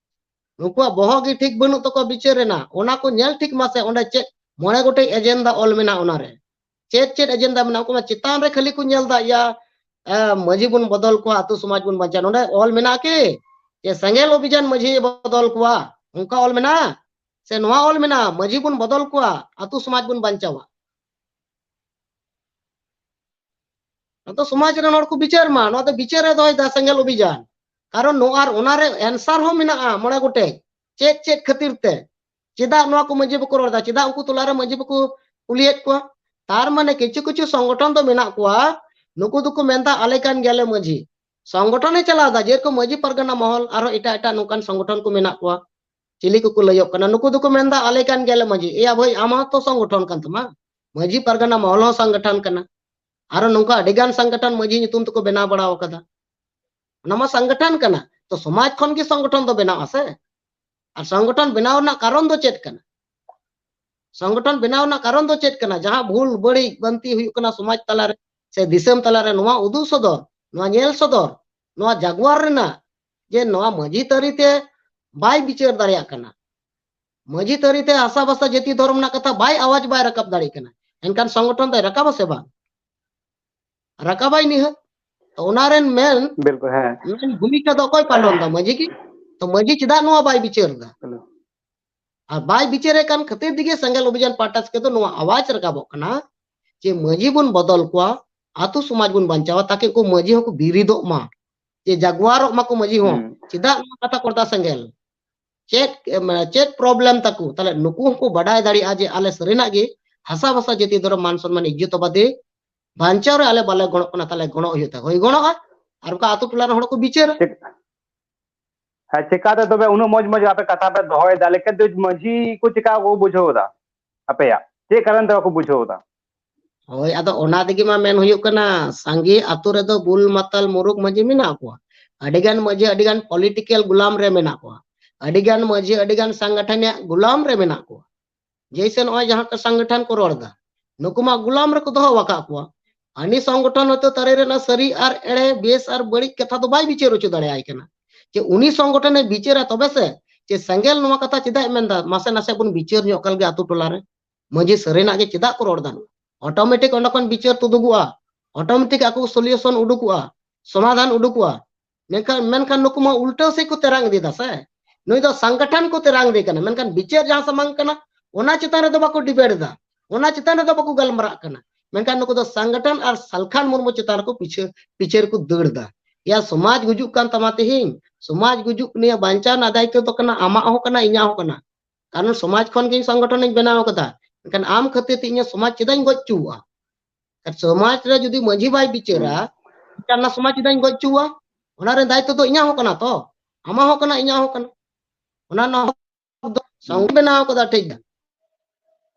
ᱱᱩᱠᱩᱣᱟᱜ ᱵᱚᱦᱚᱜ ᱜᱮ ᱴᱷᱤᱠ ᱵᱟᱹᱱᱩᱜ ᱛᱟᱠᱚᱣᱟ ᱵᱤᱪᱟᱹᱨ ᱨᱮᱱᱟᱜ᱾ ᱚᱱᱟ ᱠᱚ ᱧᱮᱞ ᱴᱷᱤᱠ ᱢᱟᱥᱮ, ᱚᱸᱰᱮ ᱪᱮᱫ ᱢᱚᱬᱮ ᱜᱚᱴᱮᱡ ᱮᱡᱮᱱᱰᱟ ᱚᱞ ᱢᱮᱱᱟᱜᱼᱟ ᱚᱱᱟᱨᱮ᱾ ᱪᱮᱫ ᱪᱮᱫ ᱮᱡᱮᱱᱰᱟ ᱢᱮᱱᱟᱜᱼᱟ? ᱩᱱᱠᱩ ᱢᱟ ᱪᱮᱛᱟᱱ ᱨᱮ ᱠᱷᱟᱹᱞᱤ ᱠᱚ ᱧᱮᱞ ᱮᱫᱟ, ᱤᱭᱟ, ᱮ, ᱢᱟᱹᱡᱷᱤ ᱵᱚᱱ ᱵᱚᱫᱚᱞ ᱠᱚᱣᱟ, ᱟᱹᱛᱩ ᱥᱚᱢᱟᱡᱽ ᱵᱚᱱ ᱵᱟᱧᱪᱟᱣᱟ᱾ ᱱᱚᱰᱮ ᱚᱞ ᱢᱮᱱᱟᱜᱼᱟ ᱠᱤ ᱡᱮ ᱥᱮᱸᱜᱮᱞ ᱚᱵᱷᱤᱡᱟᱱ ᱢᱟᱹᱡᱷᱤ ᱵᱚᱫᱚᱞ ᱠᱚᱣᱟ? ᱚᱱᱠᱟ ᱚᱞ ᱢᱮᱱᱟᱜᱼᱟ? ᱥᱮ ᱱᱚᱣᱟ ᱚᱞ ᱢᱮᱱᱟᱜᱼᱟ, ᱢᱟᱹᱡᱷᱤ ᱵᱚᱱ ᱵᱚᱫᱚᱞ ᱠᱚᱣᱟ, ᱟᱹᱛᱩ ᱥᱚᱢᱟᱡᱽ ᱵᱚᱱ ᱵᱟᱧᱪᱟᱣᱟ? ᱱᱚᱣᱟ ᱫᱚ ᱥᱚᱢᱟᱡᱽ ᱨᱮᱱ ᱦᱚᱲ ᱠᱚ ᱵᱤᱪᱟᱹᱨ ᱢᱟ, ᱱᱚᱣᱟ ᱫᱚ ᱵᱤᱪᱟᱹᱨ ᱮ ᱫᱚᱦᱚᱭᱮᱫᱟ ᱥᱮᱸᱜᱮᱞ ᱚᱵᱷᱤᱡᱟᱱ᱾ ᱠᱟᱨᱚᱱ ᱱᱚᱣᱟ ᱟᱨ ᱚᱱᱟ ᱨᱮ answer ᱦᱚᱸ ᱢᱮᱱᱟᱜᱼᱟ ᱢᱚᱬᱮ ᱜᱚᱴᱮᱡ᱾ ᱪᱮᱫ ᱪᱮᱫ ᱠᱷᱟᱹᱛᱤᱨ ᱛᱮ? ᱪᱮᱫᱟᱜ ᱱᱚᱣᱟ ᱠᱚ ᱢᱟᱹᱡᱷᱤ ᱵᱟᱠᱚ ᱨᱚᱲ ᱮᱫᱟ? ᱪᱮᱫᱟᱜ ᱩᱱᱠᱩ ᱛᱚᱞᱟ ᱨᱮ ᱢᱟᱹᱡᱷᱤ ᱵᱟᱠᱚ ᱠᱩᱞᱤᱭᱮᱫ ᱠᱚᱣᱟ? ᱛᱟᱨ ᱢᱟᱱᱮ ᱠᱤᱪᱷᱩ ᱠᱤᱪᱷᱩ ᱥᱚᱝᱜᱚᱴᱷᱚᱱ ᱫᱚ ᱢᱮᱱᱟᱜ ᱠᱚᱣᱟ, ᱱᱩᱠᱩ ᱫᱚᱠᱚ ᱢᱮᱱᱫᱟ ᱟᱞᱮ ᱠᱟᱱ ᱜᱮᱭᱟᱞᱮ ᱢᱟᱹᱡᱷᱤ᱾ ᱥᱚᱝᱜᱚᱴᱷᱚᱱ ᱮ ᱪᱟᱞᱟᱣ ᱮᱫᱟ, ᱡᱮᱨᱚᱠᱚᱢ ᱢᱟᱹᱡᱷᱤ ᱯᱟᱨᱜᱟᱱᱟ ᱢᱚᱦᱚᱞ, ᱟᱨᱦᱚᱸ ᱮᱴᱟᱜ ᱮᱴᱟᱜ ᱱᱚᱝᱠᱟᱱ ᱥᱚᱝᱜᱚᱴᱷᱚᱱ ᱠᱚ ᱢᱮᱱᱟᱜ ᱠᱚᱣᱟ᱾ ᱪᱤᱞᱤ ᱠᱚᱠᱚ ᱞᱟᱹᱭᱚᱜ ᱠᱟᱱᱟ? ᱱᱩᱠᱩ ᱫᱚᱠᱚ ᱢᱮᱱᱫᱟ ᱟᱞᱮ ᱠᱟᱱ ᱜᱮᱭᱟᱞᱮ ᱢᱟᱹᱡᱷᱤ᱾ ᱮᱭᱟ ᱵᱷᱟᱹᱭ, ᱟᱢ ᱦᱚᱸ ᱛᱚ ᱥᱚᱝᱜᱚᱴᱷᱚᱱ ᱠᱟᱱ ᱛᱟᱢᱟ, ᱢᱟᱹᱡᱷᱤ ᱯᱟᱨᱜᱟᱱᱟ ᱢᱚᱦᱚᱞ ᱦᱚᱸ ᱥᱚᱝᱜᱚᱴᱷᱚᱱ ᱠᱟᱱᱟ, ᱟᱨᱚ ᱱᱚᱝᱠᱟ ᱟᱹᱰᱤ ᱜᱟᱱ ᱥᱚᱝᱜᱚᱴᱷᱚᱱ ᱢᱟᱹᱡᱷᱤ ᱧᱩᱛᱩᱢ ᱛᱮᱠᱚ ᱵᱮᱱᱟᱣ ᱵᱟᱲᱟ ᱟᱠᱟᱫᱟ᱾ ᱚᱱᱟ ᱢᱟ ᱥᱚᱝᱜᱚᱴᱷᱚᱱ ᱠᱟᱱᱟ, ᱛᱚ ᱥᱚᱢᱟᱡᱽ ᱠᱷᱚᱱ ᱜᱮ ᱥᱚᱝᱜᱚᱴᱷᱚᱱ ᱫᱚ ᱵᱮᱱᱟᱣ ᱟᱥᱮ᱾ ᱟᱨ ᱥᱚᱝᱜᱚᱴᱷᱚᱱ ᱵᱮᱱᱟᱣ ᱨᱮᱱᱟᱜ ᱠᱟᱨᱚᱱ ᱫᱚ ᱪᱮᱫ ᱠᱟᱱᱟ? ᱥᱚᱝᱜᱚᱴᱷᱚᱱ ᱵᱮᱱᱟᱣ ᱨᱮᱱᱟᱜ ᱠᱟᱨᱚᱱ ᱫᱚ ᱪᱮᱫ ᱠᱟᱱᱟ? ᱡᱟᱦᱟᱸ ᱵᱷᱩᱞ ᱵᱟᱹᱲᱤᱡ ᱵᱟᱱᱛᱤ ᱦᱩᱭᱩᱜ ᱠᱟᱱᱟ ᱥᱚᱢᱟᱡᱽ ᱛᱟᱞᱟᱨᱮ ᱥᱮ ᱫᱤᱥᱚᱢ ᱛᱟᱞᱟᱨᱮ, ᱱᱚᱣᱟ ᱩᱫᱩᱜ ᱥᱚᱫᱚᱨ, ᱱᱚᱣᱟ ᱧᱮᱞ ᱥᱚᱫᱚᱨ, ᱱᱚᱣᱟ ᱡᱟᱜᱣᱟᱨ ᱨᱮᱱᱟᱜ, ᱡᱮ ᱱᱚᱣᱟ ᱢᱟᱹᱡᱷᱤ ᱛᱟᱹᱨᱤ ᱛᱮ ᱵᱟᱭ ᱵᱤᱪᱟᱹᱨ ᱫᱟᱲᱮᱭᱟᱜ ᱠᱟᱱᱟ, ᱢᱟᱹᱡᱷᱤ ᱛᱟᱹᱨᱤ ᱛᱮ ᱦᱟᱥᱟ ᱵᱷᱟᱥᱟ ᱡᱟᱹᱛᱤ ᱫᱷᱚᱨᱚᱢ ᱨᱮᱱᱟᱜ ᱠᱟᱛᱷᱟ ᱵᱟᱭ ᱟᱣᱟᱡᱽ ᱵᱟᱭ ᱨᱟᱠᱟᱵ ᱫᱟᱲᱮᱭᱟᱜ ᱠᱟᱱᱟ, ᱮᱱᱠᱷᱟᱱ ᱥᱚᱝᱜᱚᱴᱷᱚᱱ ᱫᱚᱭ ᱨᱟᱠᱟᱵᱟ ᱥᱮ ᱵᱟᱝ? ᱨᱟᱠᱟᱵᱟᱭ ᱱᱤᱦᱟᱹᱛ᱾ ᱛᱚ ᱚᱱᱟ ᱨᱮᱱ ᱢᱮᱱ ᱵᱤᱞᱠᱩᱞ, ᱦᱮᱸ᱾ ᱢᱮᱱ ᱵᱷᱩᱢᱤᱠᱟ ᱫᱚ ᱚᱠᱚᱭ ᱯᱟᱞᱚᱱ ᱫᱟ? ᱢᱟᱹᱡᱷᱤ ᱜᱮ᱾ ᱛᱚ ᱢᱟᱹᱡᱷᱤ ᱪᱮᱫᱟᱜ ᱱᱚᱣᱟ ᱵᱟᱭ ᱵᱤᱪᱟᱹᱨ ᱫᱟ? ᱦᱮᱞᱳ᱾ ᱟᱨ ᱵᱟᱭ ᱵᱤᱪᱟᱹᱨᱮᱫ ᱠᱟᱱ ᱠᱷᱟᱹᱛᱤᱨ ᱛᱮᱜᱮ ᱥᱮᱸᱜᱮᱞ ᱚᱵᱷᱤᱡᱟᱱ ᱯᱟᱦᱴᱟ ᱥᱮᱫ ᱫᱚ ᱱᱚᱣᱟ ᱟᱣᱟᱡᱽ ᱨᱟᱠᱟᱵᱚᱜ ᱠᱟᱱᱟ ᱡᱮ ᱢᱟᱹᱡᱷᱤ ᱵᱚᱱ ᱵᱚᱫᱚᱞ ᱠᱚᱣᱟ, ᱟᱹᱛᱩ ᱥᱚᱢᱟᱡᱽ ᱵᱚᱱ ᱵᱟᱧᱪᱟᱣᱟ, ᱛᱟᱠᱤ ᱩᱱᱠᱩ ᱢᱟᱹᱡᱷᱤ ᱦᱚᱸᱠᱚ ᱵᱤᱨᱤᱫᱚᱜ ᱢᱟ, ᱡᱮ ᱡᱟᱜᱣᱟᱨᱚᱜ ᱢᱟᱠᱚ ᱢᱟᱹᱡᱷᱤ ᱦᱚᱸ᱾ ᱦᱩᱸ᱾ ᱪᱮᱫᱟᱜ ᱱᱚᱣᱟ ᱠᱟᱛᱷᱟ ᱠᱚ ᱨᱚᱲ ᱫᱟ ᱥᱮᱸᱜᱮᱞ? ᱪᱮᱫ, ᱮ, ᱢᱟᱱᱮ ᱪᱮᱫ problem ᱛᱟᱠᱚ? ᱛᱟᱦᱞᱮ ᱱᱩᱠᱩ ᱦᱚᱸᱠᱚ ᱵᱟᱰᱟᱭ ᱫᱟᱲᱮᱭᱟᱜᱼᱟ ᱡᱮ ᱟᱞᱮ ᱥᱟᱹᱨᱤᱱᱟᱜ ᱜᱮ ᱦᱟᱥᱟ ᱵᱷᱟᱥᱟ ᱡᱟᱹᱛᱤ ᱫᱷᱚᱨᱚᱢ ᱢᱟᱱ ᱥᱚᱱᱢᱟᱱ ᱤᱡᱽᱡᱚᱛ ᱟᱵᱟᱫᱤ ᱵᱟᱧᱪᱟᱣ ᱨᱮ ᱟᱞᱮ ᱵᱟᱞᱮ ᱜᱚᱲᱚᱜ ᱠᱟᱱᱟ, ᱛᱟᱦᱞᱮ ᱜᱚᱲᱚ ᱦᱩᱭᱩᱜ ᱛᱟᱠᱚ, ᱦᱩᱭ ᱜᱚᱲᱚᱜᱼᱟ᱾ ᱟᱨ ᱚᱱᱠᱟ ᱟᱹᱛᱩ ᱴᱚᱞᱟ ᱨᱮᱱ ᱦᱚᱲ ᱠᱚ ᱵᱤᱪᱟᱹᱨᱟ᱾ ᱴᱷᱤᱠ᱾ ᱦᱮᱸ, ᱪᱮᱠᱟᱛᱮ ᱛᱚᱵᱮ ᱩᱱᱟᱹᱜ ᱢᱚᱡᱽ ᱢᱚᱡᱽ ᱟᱯᱮ ᱠᱟᱛᱷᱟ ᱯᱮ ᱫᱚᱦᱚᱭᱮᱫᱟ, ᱞᱮᱠᱤᱱ ᱛᱚ ᱢᱟᱹᱡᱷᱤ ᱠᱚ ᱪᱮᱠᱟ ᱠᱚ ᱵᱩᱡᱷᱟᱹᱣ ᱮᱫᱟ? ᱟᱯᱮᱭᱟᱜ ᱪᱮᱫ ᱠᱟᱨᱚᱱ ᱛᱮ ᱵᱟᱠᱚ ᱵᱩᱡᱷᱟᱹᱣ ᱮᱫᱟ? ᱦᱳᱭ, ᱟᱫᱚ ᱚᱱᱟ ᱛᱮᱜᱮ ᱢᱟ ᱢᱮᱱ ᱦᱩᱭᱩᱜ ᱠᱟᱱᱟ, ᱥᱟᱸᱜᱮ ᱟᱛᱳ ᱨᱮᱫᱚ ᱵᱩᱞ ᱢᱟᱛᱟᱞ ᱢᱩᱨᱩᱠ ᱢᱟᱹᱡᱷᱤ ᱢᱮᱱᱟᱜ ᱠᱚᱣᱟ᱾ ᱟᱹᱰᱤᱜᱟᱱ ᱢᱟᱹᱡᱷᱤ ᱟᱹᱰᱤᱜᱟᱱ political ᱜᱩᱞᱟᱢ ᱨᱮ ᱢᱮᱱᱟᱜ ᱠᱚᱣᱟ᱾ ᱟᱹᱰᱤᱜᱟᱱ ᱢᱟᱹᱡᱷᱤ ᱟᱹᱰᱤᱜᱟᱱ ᱥᱟᱝᱜᱟᱴᱷᱟᱱᱤᱭᱟᱜ ᱜᱩᱞᱟᱢ ᱨᱮ ᱢᱮᱱᱟᱜ ᱠᱚᱣᱟ᱾ ᱡᱮᱭᱥᱮ ᱱᱚᱜᱼᱚᱭ ᱡᱟᱦᱟᱸ ᱠᱚ ᱥᱟᱝᱜᱟᱴᱷᱟᱱ ᱠᱚ ᱨᱚᱲ ᱮᱫᱟ, ᱱᱩᱠᱩ ᱢᱟ ᱜᱩᱞᱟᱢ ᱨᱮᱠᱚ ᱫᱚᱦᱚ ᱟᱠᱟᱫ ᱠᱚᱣᱟ᱾ ᱦᱟᱹᱱᱤ ᱥᱚᱝᱜᱚᱴᱷᱚᱱ ᱦᱚᱭᱛᱳ ᱛᱟᱹᱨᱤ ᱨᱮᱱᱟᱜ ᱥᱟᱹᱨᱤ ᱟᱨ ᱮᱲᱮ, ᱵᱮᱥ ᱟᱨ ᱵᱟᱹᱲᱤᱡ ᱠᱟᱛᱷᱟ ᱫᱚ ᱵᱟᱭ ᱵᱤᱪᱟᱹᱨ ᱦᱚᱪᱚ ᱫᱟᱲᱮᱭᱟᱭ ᱠᱟᱱᱟ᱾ ᱡᱮ ᱩᱱᱤ ᱥᱚᱝᱜᱚᱴᱷᱚᱱᱮ ᱵᱤᱪᱟᱹᱨᱟ ᱛᱚᱵᱮ ᱥᱮ, ᱡᱮ ᱥᱮᱸᱜᱮᱞ ᱱᱚᱣᱟ ᱠᱟᱛᱷᱟ ᱪᱮᱫᱟᱜ ᱮ ᱢᱮᱱᱫᱟ, ᱢᱟᱥᱮ ᱱᱟᱥᱮ ᱵᱚᱱ ᱵᱤᱪᱟᱹᱨ ᱧᱚᱜ ᱠᱟᱱ ᱜᱮ ᱟᱹᱛᱩ ᱴᱚᱞᱟ ᱨᱮ᱾ ᱢᱟᱹᱡᱷᱤ ᱥᱟᱹᱨᱤᱱᱟᱜ ᱜᱮ ᱪᱮᱫᱟᱜ ᱠᱚ ᱨᱚᱲ ᱫᱟ ᱱᱚᱣᱟ? ᱚᱴᱳᱢᱮᱴᱤᱠ ᱚᱸᱰᱮ ᱠᱷᱚᱱ ᱵᱤᱪᱟᱹᱨ ᱛᱩᱫᱩᱜᱚᱜᱼᱟ, ᱚᱴᱳᱢᱮᱴᱤᱠ ᱟᱠᱚ ᱥᱚᱞᱤᱭᱩᱥᱚᱱ ᱩᱰᱩᱠᱚᱜᱼᱟ, ᱥᱚᱢᱟᱫᱷᱟᱱ ᱩᱰᱩᱠᱚᱜᱼᱟ᱾ ᱢᱮᱱᱠᱷᱟᱱ ᱢᱮᱱᱠᱷᱟᱱ ᱱᱩᱠᱩ ᱢᱟ ᱩᱞᱴᱟᱹ ᱥᱮᱫ ᱠᱚ ᱛᱮᱨᱟᱝ ᱤᱫᱤᱭᱮᱫᱟ ᱥᱮ᱾ ᱱᱩᱭ ᱫᱚ ᱥᱚᱝᱜᱚᱴᱷᱚᱱ ᱠᱚ ᱛᱮᱨᱟᱝ ᱤᱫᱤ ᱠᱟᱱᱟ, ᱢᱮᱱᱠᱷᱟᱱ ᱵᱤᱪᱟᱹᱨ ᱡᱟᱦᱟᱸ ᱥᱟᱢᱟᱝ ᱠᱟᱱᱟ, ᱚᱱᱟ ᱪᱮᱛᱟᱱ ᱨᱮᱫᱚ ᱵᱟᱠᱚ ᱰᱤᱵᱮᱴ ᱮᱫᱟ, ᱚᱱᱟ ᱪᱮᱛᱟᱱ ᱨᱮᱫᱚ ᱵᱟᱠᱚ ᱜᱟᱞᱢᱟᱨᱟᱜ ᱠᱟᱱᱟ᱾ ᱢᱮᱱᱠᱷᱟᱱ ᱱᱩᱠᱩ ᱫᱚ ᱥᱚᱝᱜᱚᱴᱷᱚᱱ ᱟᱨ ᱥᱟᱞᱠᱷᱟᱱ ᱢᱩᱨᱢᱩ ᱪᱮᱛᱟᱱ ᱨᱮᱠᱚ ᱯᱤᱪᱷᱟᱹ ᱯᱤᱪᱟᱹᱨ ᱠᱚ ᱫᱟᱹᱲ ᱮᱫᱟ᱾ ᱭᱟ, ᱥᱚᱢᱟᱡᱽ ᱜᱩᱡᱩᱜ ᱠᱟᱱ ᱛᱟᱢᱟ ᱛᱮᱦᱮᱧ, ᱥᱚᱢᱟᱡᱽ ᱜᱩᱡᱩᱜ ᱱᱤᱭᱟᱹ ᱵᱟᱧᱪᱟᱣ ᱨᱮᱱᱟᱜ ᱫᱟᱭᱤᱛᱛᱚ ᱫᱚ ᱠᱟᱱᱟ ᱟᱢᱟᱜ ᱦᱚᱸ ᱠᱟᱱᱟ, ᱤᱧᱟᱹᱜ ᱦᱚᱸ ᱠᱟᱱᱟ᱾ ᱠᱟᱨᱚᱱ ᱥᱚᱢᱟᱡᱽ ᱠᱷᱚᱱ ᱜᱮ ᱤᱧ ᱥᱚᱝᱜᱚᱴᱷᱚᱱ ᱤᱧ ᱵᱮᱱᱟᱣ ᱠᱟᱫᱟ, ᱢᱮᱱᱠᱷᱟᱱ ᱟᱢ ᱠᱷᱟᱹᱛᱤᱨ ᱛᱮ ᱤᱧᱟᱹᱜ ᱥᱚᱢᱟᱡᱽ ᱪᱮᱫᱟᱜ ᱤᱧ ᱜᱚᱡ ᱦᱚᱪᱚᱣᱟᱜᱼᱟ? ᱟᱨ ᱥᱚᱢᱟᱡᱽ ᱨᱮ ᱡᱩᱫᱤ ᱢᱟᱹᱡᱷᱤ ᱵᱟᱭ ᱵᱤᱪᱟᱹᱨᱟ, ᱦᱩᱸ᱾ ᱮᱱᱠᱷᱟᱱ ᱚᱱᱟ ᱥᱚᱢᱟᱡᱽ ᱪᱮᱫᱟᱜ ᱤᱧ ᱜᱚᱡ ᱦᱚᱪᱚᱣᱟᱜᱼᱟ? ᱚᱱᱟ ᱨᱮ ᱫᱟᱭᱤᱛᱛᱚ ᱫᱚ ᱤᱧᱟᱹᱜ ᱦᱚᱸ ᱠᱟᱱᱟ ᱛᱚ, ᱟᱢᱟᱜ ᱦᱚᱸ ᱠᱟᱱᱟ, ᱤᱧᱟᱹᱜ ᱦᱚᱸ ᱠᱟᱱᱟ᱾ ᱚᱱᱟ ᱨᱮᱱᱟᱜ ᱦᱚᱠ ᱫᱚ ᱥᱚᱝᱜᱚᱴᱷᱚᱱ ᱵᱮᱱᱟᱣ ᱠᱟᱫᱟ, ᱴᱷᱤᱠ ᱜᱮᱭᱟ,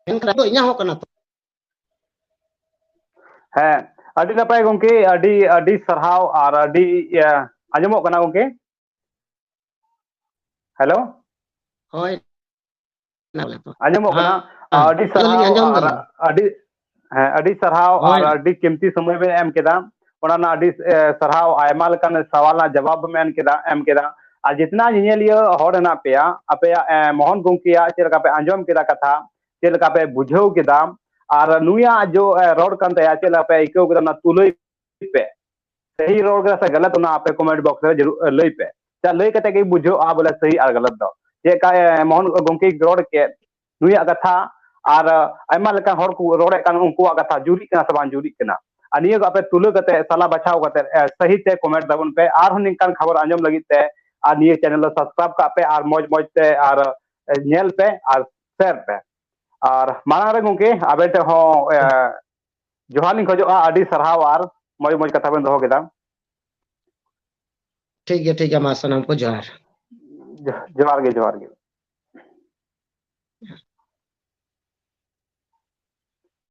ᱢᱮᱱᱠᱷᱟᱱ ᱫᱚ ᱤᱧᱟᱹᱜ ᱦᱚᱸ ᱠᱟᱱᱟ ᱛᱚ᱾ ᱦᱮᱸ, ᱟᱹᱰᱤ ᱱᱟᱯᱟᱭ ᱜᱚᱝᱠᱮ, ᱟᱹᱰᱤ, ᱟᱹᱰᱤ ᱥᱟᱨᱦᱟᱣ ᱟᱨ ᱟᱹᱰᱤ, ᱤᱭᱟᱹ, ᱟᱸᱡᱚᱢᱚᱜ ᱠᱟᱱᱟ ᱜᱚᱝᱠᱮ? ᱦᱮᱞᱳ? ᱦᱳᱭ᱾ ᱟᱸᱡᱚᱢᱚᱜ ᱠᱟᱱᱟ? ᱦᱮᱸ, ᱟᱹᱰᱤ ᱟᱸᱡᱚᱢ ᱥᱟᱨᱦᱟᱣ ᱫᱟᱞᱤᱧ, ᱟᱸᱡᱚᱢ ᱟᱨ ᱫᱟᱞᱤᱧ᱾ ᱟᱹᱰᱤ, ᱦᱮᱸ, ᱟᱹᱰᱤ ᱥᱟᱨᱦᱟᱣ ᱦᱳᱭ᱾ ᱟᱨ ᱟᱹᱰᱤ ᱠᱤᱢᱛᱤ ᱥᱚᱢᱚᱭ ᱵᱮᱱ ᱮᱢ ᱠᱮᱫᱟ᱾ ᱚᱱᱟ ᱨᱮᱱᱟᱜ ᱟᱹᱰᱤ, ᱮ, ᱥᱟᱨᱦᱟᱣ, ᱟᱭᱢᱟ ᱞᱮᱠᱟᱱ ᱥᱟᱣᱟᱞ ᱨᱮᱱᱟᱜ ᱡᱟᱵᱟᱵ ᱵᱮᱱ ᱮᱢ ᱠᱮᱫᱟ, ᱮᱢ ᱠᱮᱫᱟ᱾ ᱟᱨ ᱡᱤᱛᱱᱟ ᱧᱮᱧᱮᱞᱤᱭᱟᱹ ᱦᱚᱲ ᱦᱮᱱᱟᱜ ᱯᱮᱭᱟ, ᱟᱯᱮᱭᱟᱜ, ᱮ, ᱢᱳᱦᱚᱱ ᱜᱚᱝᱠᱮᱭᱟᱜ ᱪᱮᱫ ᱞᱮᱠᱟ ᱯᱮ ᱟᱸᱡᱚᱢ ᱠᱮᱫᱟ ᱠᱟᱛᱷᱟ, ᱪᱮᱫ ᱞᱮᱠᱟ ᱯᱮ ᱵᱩᱡᱷᱟᱹᱣ ᱠᱮᱫᱟ, ᱟᱨ ᱱᱩᱭᱟᱜ ᱡᱚ, ᱮ, ᱨᱚᱲ ᱠᱟᱱ ᱛᱟᱭᱟ, ᱪᱮᱫ ᱞᱮᱠᱟ ᱯᱮ ᱟᱹᱭᱠᱟᱹᱣ ᱠᱮᱫᱟ, ᱚᱱᱟ ᱛᱩᱞᱟᱹᱭ ᱯᱮ᱾ ᱥᱟᱹᱦᱤ ᱨᱚᱲ ᱠᱟᱱᱟ ᱥᱮ ᱜᱟᱞᱟᱛ, ᱚᱱᱟ ᱟᱯᱮ comment box ᱨᱮ ᱡᱟᱹᱨᱩᱲ, ᱮ, ᱞᱟᱹᱭ ᱯᱮ᱾ ᱪᱮᱫᱟᱜ ᱞᱟᱹᱭ ᱠᱟᱛᱮ ᱜᱮ ᱵᱩᱡᱷᱟᱹᱜᱼᱟ ᱵᱚᱞᱮ ᱥᱟᱹᱦᱤ ᱟᱨ ᱜᱟᱞᱟᱛ ᱫᱚ᱾ ᱪᱮᱫ ᱞᱮᱠᱟ, ᱮ, ᱢᱳᱦᱚᱱ ᱜᱚᱝᱠᱮᱭ ᱨᱚᱲ ᱠᱮᱫ, ᱱᱩᱭᱟᱜ ᱠᱟᱛᱷᱟ ᱟᱨ, ᱮ, ᱟᱭᱢᱟ ᱞᱮᱠᱟᱱ ᱦᱚᱲ ᱠᱚ ᱨᱚᱲᱮᱫ ᱠᱟᱱ, ᱩᱱᱠᱩᱣᱟᱜ ᱠᱟᱛᱷᱟ ᱡᱩᱨᱤᱜ ᱠᱟᱱᱟ ᱥᱮ ᱵᱟᱝ ᱡᱩᱨᱤᱜ ᱠᱟᱱᱟ? ᱟᱨ ᱱᱤᱭᱟᱹ ᱠᱚ ᱟᱯᱮ ᱛᱩᱞᱟᱹ ᱠᱟᱛᱮ, ᱥᱟᱞᱟ ᱵᱟᱪᱷᱟᱣ ᱠᱟᱛᱮ, ᱮ, ᱥᱟᱹᱦᱤ ᱛᱮ comment ᱛᱟᱵᱚᱱ ᱯᱮ᱾ ᱟᱨᱦᱚᱸ ᱱᱤᱝᱠᱟᱱ ᱠᱷᱚᱵᱚᱨ ᱟᱸᱡᱚᱢ ᱞᱟᱹᱜᱤᱫ ᱛᱮ ᱟᱨ ᱱᱤᱭᱟᱹ channel ᱫᱚ subscribe ᱠᱟᱜ ᱯᱮ ᱟᱨ ᱢᱚᱡᱽ ᱢᱚᱡᱽ ᱛᱮ ᱟᱨ, ᱮ, ᱧᱮᱞ ᱯᱮ ᱟᱨ share ᱯᱮ᱾ ᱟᱨ ᱢᱟᱲᱟᱝ ᱨᱮ ᱜᱚᱝᱠᱮ ᱟᱵᱮᱱ ᱴᱷᱮᱱ ᱦᱚᱸ, ᱮ, ᱡᱚᱦᱟᱨ ᱞᱤᱧ ᱠᱷᱚᱡᱚᱜᱼᱟ, ᱟᱹᱰᱤ ᱥᱟᱨᱦᱟᱣ ᱟᱨ ᱢᱚᱡᱽ ᱢᱚᱡᱽ ᱠᱟᱛᱷᱟ ᱵᱮᱱ ᱫᱚᱦᱚ ᱠᱮᱫᱟ᱾ ᱴᱷᱤᱠ ᱜᱮᱭᱟ, ᱴᱷᱤᱠ ᱜᱮᱭᱟ, ᱢᱟ ᱥᱟᱱᱟᱢ ᱠᱚ ᱡᱚᱦᱟᱨ᱾ ᱡᱚ-, ᱡᱚᱦᱟᱨ ᱜᱮ, ᱡᱚᱦᱟᱨ ᱜᱮ᱾